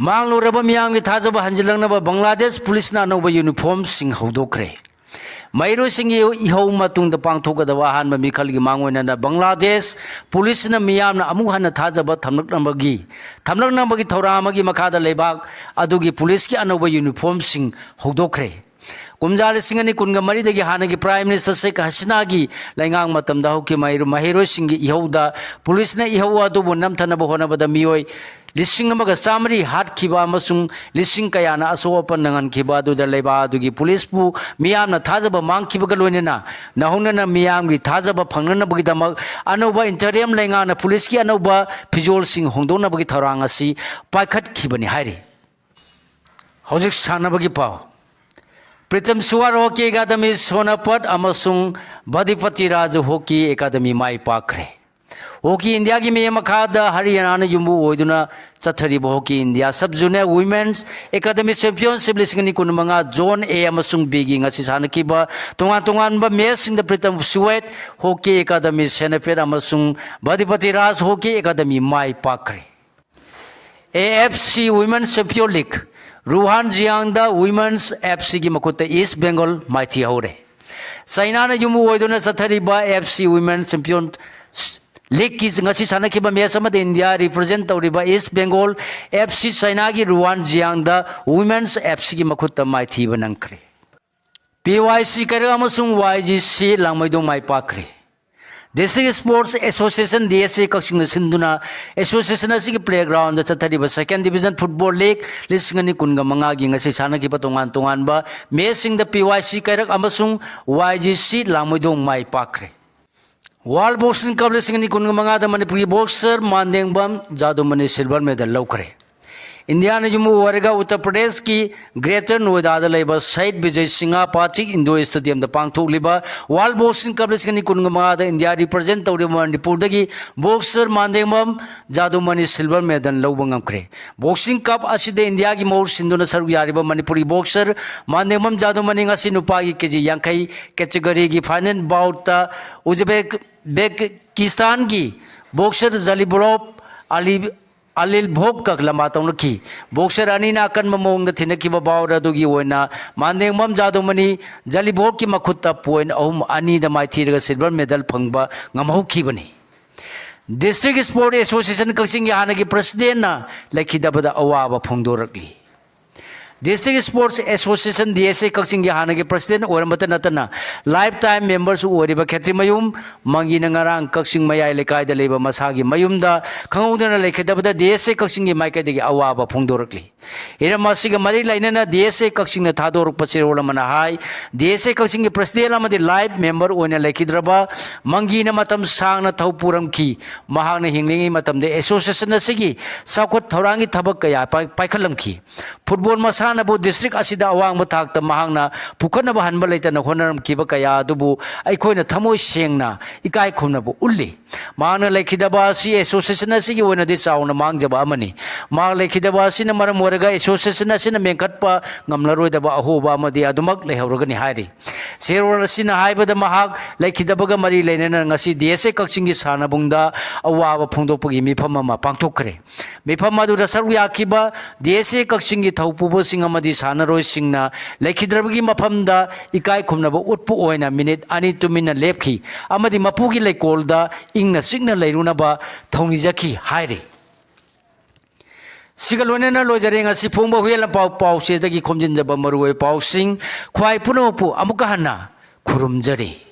ꯃꯥꯡꯂꯨꯔꯕ ꯃꯤꯌꯥꯝꯒꯤ ꯊꯥꯖꯕ ꯍꯟꯖꯤꯜꯂꯛꯅꯕ ꯕꯪꯒ꯭ꯂꯥꯗꯦꯁ ꯄꯨꯂꯤꯁꯅ ꯑꯅꯧꯕ ꯌꯨꯅꯤꯐꯣꯔꯝꯁꯤꯡ ꯍꯧꯗꯣꯛꯈ꯭ꯔꯦ꯫ ꯃꯍꯩꯔꯣꯏꯁꯤꯡꯒꯤ ꯏꯍꯧ ꯃꯇꯨꯡꯗ ꯄꯥꯡꯊꯣꯛꯀꯗꯕ ꯑꯍꯥꯟꯕ ꯃꯤꯈꯜꯒꯤ ꯃꯥꯡꯑꯣꯏꯅꯅ ꯕꯪꯒ꯭ꯂꯥꯗꯦꯁ ꯄꯨꯂꯤꯁꯅ ꯃꯤꯌꯥꯝꯅ ꯑꯃꯨꯛ ꯍꯟꯅ ꯊꯥꯖꯕ ꯊꯝꯂꯛꯅꯕꯒꯤ, ꯊꯝꯂꯛꯅꯕꯒꯤ ꯊꯧꯔꯥꯡ ꯑꯃꯒꯤ ꯃꯈꯥꯗ ꯂꯩꯕꯥꯛ ꯑꯗꯨꯒꯤ ꯄꯨꯂꯤꯁꯀꯤ ꯑꯅꯧꯕ ꯌꯨꯅꯤꯐꯣꯔꯝꯁꯤꯡ ꯍꯧꯗꯣꯛꯈ꯭ꯔꯦ꯫ ꯀꯨꯝꯖꯥ ꯂꯤꯁꯤꯡ ꯑꯅꯤ ꯀꯨꯟꯒ ꯃꯔꯤꯗꯒꯤ ꯍꯥꯟꯅꯒꯤ ꯄ꯭ꯔꯥꯏꯝ ꯃꯤꯅꯤꯁꯇꯔ ꯁꯦꯈ ꯍꯁꯤꯅꯥꯒꯤ ꯂꯩꯉꯥꯛ ꯃꯇꯝꯗ ꯍꯧꯈꯤꯕ ꯃꯍꯩꯔꯣ-, ꯃꯍꯩꯔꯣꯏꯁꯤꯡꯒꯤ ꯏꯍꯧꯗ ꯄꯨꯂꯤꯁꯅ ꯏꯍꯧ ꯑꯗꯨꯕꯨ ꯅꯝꯊꯅꯕ ꯍꯣꯠꯅꯕꯗ ꯃꯤꯑꯣꯏ ꯂꯤꯁꯤꯡ ꯑꯃꯒ ꯆꯥꯃꯔꯤ ꯍꯥꯠꯈꯤꯕ ꯑꯃꯁꯨꯡ ꯂꯤꯁꯤꯡ ꯀꯌꯥꯅ ꯑꯁꯣꯛ ꯑꯄꯟ ꯅꯪꯍꯟꯈꯤꯕ ꯑꯗꯨꯗ ꯂꯩꯕꯥꯛ ꯑꯗꯨꯒꯤ ꯄꯨꯂꯤꯁꯄꯨ ꯃꯤꯌꯥꯝꯅ ꯊꯥꯖꯕ ꯃꯥꯡꯈꯤꯕꯒ ꯂꯣꯏꯅꯅ ꯅꯧꯍꯧꯅꯅ ꯃꯤꯌꯥꯝꯒꯤ ꯊꯥꯖꯕ ꯐꯪꯅꯅꯕꯒꯤꯗꯃꯛ ꯑꯅꯧꯕ ꯏꯟꯇꯔꯤꯝ ꯂꯩꯉꯥꯛꯅ ꯄꯨꯂꯤꯁꯀꯤ ꯑꯅꯧꯕ ꯐꯤꯖꯣꯜꯁꯤꯡ ꯍꯣꯡꯗꯣꯛꯅꯕꯒꯤ ꯊꯧꯔꯥꯡ ꯑꯁꯤ ꯄꯥꯏꯈꯠꯈꯤꯕꯅꯤ ꯍꯥꯏꯔꯤ꯫ ꯍꯧꯖꯤꯛ ꯁꯥꯟꯅꯕꯒꯤ ꯄꯥꯎ꯫ ꯄ꯭ꯔꯤꯇꯝ ꯁꯨꯋꯥꯔ ꯍꯣꯀꯤ ꯑꯦꯀꯥꯗꯃꯤ ꯁꯣꯅꯥꯄꯠ ꯑꯃꯁꯨꯡ ꯕꯗꯤꯄꯇꯤ ꯔꯥꯖ ꯍꯣꯀꯤ ꯑꯦꯀꯥꯗꯃꯤ ꯃꯥꯏ ꯄꯥꯛꯈ꯭ꯔꯦ꯫ ꯍꯣꯀꯤ ꯏꯟꯗꯤꯌꯥꯒꯤ ꯃꯤꯠꯌꯦꯡ ꯃꯈꯥꯗ ꯍꯔꯤꯌꯥꯅꯥꯅ ꯌꯨꯝꯕꯨ ꯑꯣꯏꯗꯨꯅ ꯆꯠꯊꯔꯤꯕ hockey India sub zonal women's academy championship ꯂꯤꯁꯤꯡ ꯑꯅꯤ ꯀꯨꯟꯃꯉꯥ ꯖꯣꯟ ꯑꯦ ꯑꯃꯁꯨꯡ ꯕꯤꯒꯤ ꯉꯁꯤ ꯁꯥꯟꯅꯈꯤꯕ ꯇꯣꯉꯥꯟ ꯇꯣꯉꯥꯟꯕ ꯃꯦꯆꯁꯤꯡꯗ ꯄ꯭ꯔꯤꯇꯝ ꯁꯨꯋꯦꯠ ꯍꯣꯀꯤ ꯑꯦꯀꯥꯗꯃꯤ ꯁꯦꯅꯥꯄꯦꯠ ꯑꯃꯁꯨꯡ ꯕꯗꯤꯄꯇꯤ ꯔꯥꯖ ꯍꯣꯀꯤ ꯑꯦꯀꯥꯗꯃꯤ ꯃꯥꯏ ꯄꯥꯛꯈ꯭ꯔꯦ꯫ A F C women champion league, Wuhan ꯖꯤꯌꯥꯡꯗ ꯋꯤꯃꯦꯟꯁ ꯑꯦꯐ ꯁꯤꯒꯤ ꯃꯈꯨꯠꯇ ꯏꯁ ꯕꯦꯡꯒꯜ ꯃꯥꯏꯊꯤꯍꯧꯔꯦ꯫ ꯆꯥꯏꯅꯥꯅ ꯌꯨꯝꯕꯨ ꯑꯣꯏꯗꯨꯅ ꯆꯠꯊꯔꯤꯕ ꯑꯦꯐ ꯁꯤ ꯋꯤꯃꯦꯟ ꯆꯦꯝꯄꯤꯌꯟ ꯂꯤꯒꯀꯤ ꯉꯁꯤ ꯁꯥꯟꯅꯈꯤꯕ ꯃꯦꯆ ꯑꯃꯗ ꯏꯟꯗꯤꯌꯥ ꯔꯤꯄ꯭ꯔꯖꯦꯟ ꯇꯧꯔꯤꯕ ꯏꯁ ꯕꯦꯡꯒꯣꯜ ꯑꯦꯐ ꯁꯤ ꯆꯥꯏꯅꯥꯒꯤ ꯔꯨꯋꯥꯟ ꯖꯤꯌꯥꯡꯗ ꯋꯨꯃꯦꯟꯁ ꯑꯦꯐ ꯁꯤꯒꯤ ꯃꯈꯨꯠꯇ ꯃꯥꯏꯊꯤꯕ ꯅꯪꯈ꯭ꯔꯦ꯫ ꯄꯤ ꯋꯥꯏ ꯁꯤ ꯀꯩꯔꯛ ꯑꯃꯁꯨꯡ ꯋꯥꯏ ꯖꯤ ꯁꯤ ꯂꯥꯡꯃꯩꯗꯣꯡ ꯃꯥꯏ ꯄꯥꯛꯈ꯭ꯔꯦ꯫ District sports association, D S A, ꯀꯛꯆꯤꯡꯅ ꯁꯤꯟꯗꯨꯅ ꯑꯦꯁꯣꯁꯤꯌꯦꯁꯟ ꯑꯁꯤꯒꯤ ꯄ꯭ꯂꯦꯒ꯭ꯔꯥꯎꯟꯗ ꯆꯠꯊꯔꯤꯕ ꯁꯦꯀꯦꯟ ꯗꯤꯕꯤꯖꯟ ꯐꯨꯠꯕꯣꯜ ꯂꯤꯒ ꯂꯤꯁꯤꯡ ꯑꯅꯤ ꯀꯨꯟꯒ ꯃꯉꯥꯒꯤ ꯉꯁꯤ ꯁꯥꯟꯅꯈꯤꯕ ꯇꯣꯉꯥꯟ ꯇꯣꯉꯥꯟꯕ ꯃꯦꯆꯁꯤꯡꯗ ꯄꯤ ꯋꯥꯏ ꯁꯤ ꯀꯩꯔꯛ ꯑꯃꯁꯨꯡ ꯋꯥꯏ ꯖꯤ ꯁꯤ ꯂꯥꯡꯃꯩꯗꯣꯡ ꯃꯥꯏ ꯄꯥꯛꯈ꯭ꯔꯦ꯫ ꯋꯥꯔꯜ ꯕꯣꯛꯁꯤꯡ ꯀꯞ ꯂꯤꯁꯤꯡ ꯑꯅꯤ ꯀꯨꯟꯒ ꯃꯉꯥꯗ ꯃꯅꯤꯄꯨꯔꯒꯤ ꯕꯣꯛꯁꯔ ꯃꯥꯟꯗꯦꯡꯕꯝ ꯖꯥꯗꯨꯃꯅꯤ ꯁꯤꯜꯚꯔ ꯃꯦꯗꯜ ꯂꯧꯈ꯭ꯔꯦ꯫ ꯏꯟꯗꯤꯌꯥꯅ ꯌꯨꯝ ꯑꯣꯏꯔꯒ ꯎꯠꯇꯔ ꯄ꯭ꯔꯗꯦꯁꯀꯤ ꯒ꯭ꯔꯦꯇꯔ ꯅꯣꯏꯗꯥꯗ ꯂꯩꯕ ꯁꯍꯤꯗ ꯕꯤꯖꯌ ꯁꯤꯡꯍ ꯄꯥꯆꯤꯛ ꯏꯟꯗꯣꯔ ꯁ꯭ꯇꯦꯗꯤꯌꯝꯗ ꯄꯥꯡꯊꯣꯛꯂꯤꯕ ꯋꯥꯔꯜ ꯕꯣꯛꯁꯤꯡ ꯀꯞ ꯂꯤꯁꯤꯡ ꯑꯅꯤ ꯀꯨꯟꯒ ꯃꯉꯥꯗ ꯏꯟꯗꯤꯌꯥ ꯔꯤꯄ꯭ꯔꯖꯦꯟ ꯇꯧꯔꯤꯕ ꯃꯅꯤꯄꯨꯔꯗꯒꯤ ꯕꯣꯛꯁꯔ ꯃꯥꯟꯗꯦꯡꯕꯝ ꯖꯥꯗꯨꯃꯅꯤ ꯁꯤꯜꯚꯔ ꯃꯦꯗꯜ ꯂꯧꯕ ꯉꯝꯈ꯭ꯔꯦ꯫ ꯕꯣꯛꯁꯤꯡ ꯀꯞ ꯑꯁꯤꯗ ꯏꯟꯗꯤꯌꯥꯒꯤ ꯃꯍꯨꯠ ꯁꯤꯟꯗꯨꯅ ꯁꯔꯨꯛ ꯌꯥꯔꯤꯕ ꯃꯅꯤꯄꯨꯔꯤ ꯕꯣꯛꯁꯔ ꯃꯥꯟꯗꯦꯡꯕꯝ ꯖꯥꯗꯨꯃꯅꯤ ꯉꯁꯤ ꯅꯨꯄꯥꯒꯤ ꯀꯦ ꯖꯤ ꯌꯥꯡꯈꯩ ꯀꯦꯇꯦꯒꯣꯔꯤꯒꯤ ꯐꯥꯏꯅꯦꯜ ꯕꯥꯎꯠꯇ ꯎꯖꯕꯦꯛ ꯕꯦꯀꯤꯁꯇꯥꯟꯒꯤ ꯕꯣꯛꯁꯔ ꯖꯂꯤꯕꯣꯔꯣꯞ ꯑꯂꯤ, ꯑꯂꯤꯜ ꯚꯣꯞꯀ ꯂꯝꯕꯥ ꯇꯧꯅꯈꯤ꯫ ꯕꯣꯛꯁꯔ ꯑꯅꯤꯅ ꯑꯀꯟꯕ ꯃꯑꯣꯡꯗ ꯊꯦꯡꯅꯈꯤꯕ ꯕꯥꯎꯠ ꯑꯗꯨꯒꯤ ꯑꯣꯏꯅ ꯃꯥꯟꯗꯦꯡꯕꯝ ꯖꯥꯗꯨꯃꯅꯤ ꯖꯂꯤꯕꯣꯔꯣꯞꯀꯤ ꯃꯈꯨꯠꯇ ꯄꯣꯏꯟ ꯑꯍꯨꯝ ꯑꯅꯤꯗ ꯃꯥꯏꯊꯤꯔꯒ ꯁꯤꯜꯚꯔ ꯃꯦꯗꯜ ꯐꯪꯕ ꯉꯝꯍꯧꯈꯤꯕꯅꯤ꯫ ꯗꯤꯁꯇ꯭ꯔꯤꯛ ꯁ꯭ꯄꯣꯔꯠ ꯑꯦꯁꯣꯁꯤꯌꯦꯁꯟ ꯀꯛꯆꯤꯡꯒꯤ ꯍꯥꯟꯅꯒꯤ ꯄ꯭ꯔꯁꯤꯗꯦꯟꯅ ꯂꯩꯈꯤꯗꯕꯗ ꯑꯋꯥꯕ ꯐꯣꯡꯗꯣꯔꯛꯂꯤ꯫ District sports association, D S A, ꯀꯛꯆꯤꯡꯒꯤ ꯍꯥꯟꯅꯒꯤ ꯄ꯭ꯔꯁꯤꯗꯦꯟ ꯑꯣꯏꯔꯝꯕꯇ ꯅꯠꯇꯅ ꯂꯥꯏꯐ ꯇꯥꯏꯝ ꯃꯦꯝꯕꯔꯁꯨ ꯑꯣꯏꯔꯤꯕ ꯈꯦꯇ꯭ꯔꯤꯃꯌꯨꯝ ꯃꯪꯒꯤꯅ ꯉꯔꯥꯡ ꯀꯛꯆꯤꯡ ꯃꯌꯥꯏ ꯂꯩꯀꯥꯏꯗ ꯂꯩꯕ ꯃꯁꯥꯒꯤ ꯃꯌꯨꯝꯗ ꯈꯪꯍꯧꯗꯅ ꯂꯩꯈꯤꯗꯕꯗ ꯗꯤ ꯑꯦꯁ ꯑꯦ ꯀꯛꯆꯤꯡꯒꯤ ꯃꯥꯏꯀꯩꯗꯒꯤ ꯑꯋꯥꯕ ꯐꯣꯡꯗꯣꯔꯛꯂꯤ꯫ ꯍꯤꯔꯝ ꯑꯁꯤꯒ ꯃꯔꯤ ꯂꯩꯅꯅ ꯗꯤ ꯑꯦꯁ ꯑꯦ ꯀꯛꯆꯤꯡꯅ ꯊꯥꯗꯣꯔꯛꯄ ꯆꯦꯔꯣꯜ ꯑꯃꯅ ꯍꯥꯏ, ꯗꯤ ꯑꯦꯁ ꯑꯦ ꯀꯛꯆꯤꯡꯒꯤ ꯄ꯭ꯔꯁꯤꯗꯦꯟ ꯑꯃꯗꯤ ꯂꯥꯏꯐ ꯃꯦꯝꯕꯔ ꯑꯣꯏꯅ ꯂꯩꯈꯤꯗ꯭ꯔꯕ ꯃꯪꯒꯤꯅ ꯃꯇꯝ ꯁꯥꯡꯅ ꯊꯧ ꯄꯨꯔꯝꯈꯤ꯫ ꯃꯍꯥꯛꯅ ꯍꯤꯡꯂꯤꯉꯩ ꯃꯇꯝꯗ ꯑꯦꯁꯣꯁꯤꯌꯦꯁꯟ ꯑꯁꯤꯒꯤ ꯆꯥꯎꯈꯠ ꯊꯧꯔꯥꯡꯒꯤ ꯊꯕꯛ ꯀꯌꯥ ꯄꯥꯏ-, ꯄꯥꯏꯈꯠꯂꯝꯈꯤ꯫ ꯐꯨꯠꯕꯣꯜ ꯃꯁꯥꯟꯅꯕꯨ ꯗꯤꯁꯇ꯭ꯔꯤꯛ ꯑꯁꯤꯗ ꯑꯋꯥꯡꯕ ꯊꯥꯛꯇ ꯃꯍꯥꯛꯅ ꯄꯨꯈꯠꯅꯕ ꯍꯟꯕ ꯂꯩꯇꯅ ꯍꯣꯠꯅꯔꯝꯈꯤꯕ ꯀꯌꯥ ꯑꯗꯨꯕꯨ ꯑꯩꯈꯣꯏꯅ ꯊꯃꯣꯏ ꯁꯦꯡꯅ ꯏꯀꯥꯏ ꯈꯨꯝꯅꯕ ꯎꯠꯂꯤ꯫ ꯃꯍꯥꯛꯅ ꯂꯩꯈꯤꯗꯕ ꯑꯁꯤ ꯑꯦꯁꯣꯁꯤꯌꯦꯁꯟ ꯑꯁꯤꯒꯤ ꯑꯣꯏꯅꯗꯤ ꯆꯥꯎꯅ ꯃꯥꯡꯖꯕ ꯑꯃꯅꯤ꯫ ꯃꯍꯥꯛ ꯂꯩꯈꯤꯗꯕ ꯑꯁꯤꯅ ꯃꯔꯝ ꯑꯣꯏꯔꯒ ꯑꯦꯁꯣꯁꯤꯌꯦꯁꯟ ꯑꯁꯤꯅ ꯃꯦꯟꯈꯠꯄ ꯉꯝꯂꯔꯣꯏꯗꯕ ꯑꯍꯣꯕ ꯑꯃꯗꯤ ꯑꯗꯨꯃꯛ ꯂꯩꯍꯧꯔꯒꯅꯤ ꯍꯥꯏꯔꯤ꯫ ꯆꯦꯔꯣꯜ ꯑꯁꯤꯅ ꯍꯥꯏꯕꯗ ꯃꯍꯥꯛ ꯂꯩꯈꯤꯗꯕꯒ ꯃꯔꯤ ꯂꯩꯅꯅ ꯉꯁꯤ ꯗꯤ ꯑꯦꯁ ꯑꯦ ꯀꯛꯆꯤꯡꯒꯤ ꯁꯥꯟꯅꯕꯨꯡꯗ ꯑꯋꯥꯕ ꯐꯣꯡꯗꯣꯛꯄꯒꯤ ꯃꯤꯐꯝ ꯑꯃ ꯄꯥꯡꯊꯣꯛꯈ꯭ꯔꯦ꯫ ꯃꯤꯐꯝ ꯑꯗꯨꯗ ꯁꯔꯨꯛ ꯌꯥꯈꯤꯕ ꯗꯤ ꯑꯦꯁ ꯑꯦ ꯀꯛꯆꯤꯡꯒꯤ ꯊꯧꯄꯨꯕꯁꯤꯡ ꯑꯃꯗꯤ ꯁꯥꯟꯅꯔꯣꯏꯁꯤꯡꯅ ꯂꯩꯈꯤꯗ꯭ꯔꯕꯒꯤ ꯃꯐꯝꯗ ꯏꯀꯥꯏ ꯈꯨꯝꯅꯕ ꯎꯠꯄ ꯑꯣꯏꯅ ꯃꯤꯅꯤꯠ ꯑꯅꯤ ꯇꯨꯃꯤꯟꯅ ꯂꯦꯞꯈꯤ ꯑꯃꯗꯤ ꯃꯄꯨꯒꯤ ꯂꯩꯀꯣꯜꯗ ꯏꯪꯅ ꯆꯤꯛꯅ ꯂꯩꯔꯨꯅꯕ ꯊꯧꯅꯤꯖꯈꯤ ꯍꯥꯏꯔꯤ꯫ ꯁꯤꯒ ꯂꯣꯏꯅꯅ ꯂꯣꯏꯖꯔꯦ ꯉꯁꯤ ꯐꯣꯡꯕ ꯍꯨꯏꯌꯦꯟ ꯂꯥꯟꯄꯥꯎ ꯄꯥꯎꯆꯦꯗꯒꯤ ꯈꯣꯝꯖꯤꯟꯖꯕ ꯃꯔꯨꯑꯣꯏꯕ ꯄꯥꯎꯁꯤꯡ꯫ ꯈ꯭ꯋꯥꯏ ꯄꯨꯝꯅꯃꯛꯄꯨ ꯑꯃꯨꯛꯀ ꯍꯟꯅ ꯈꯨꯔꯨꯝꯖꯔꯤ꯫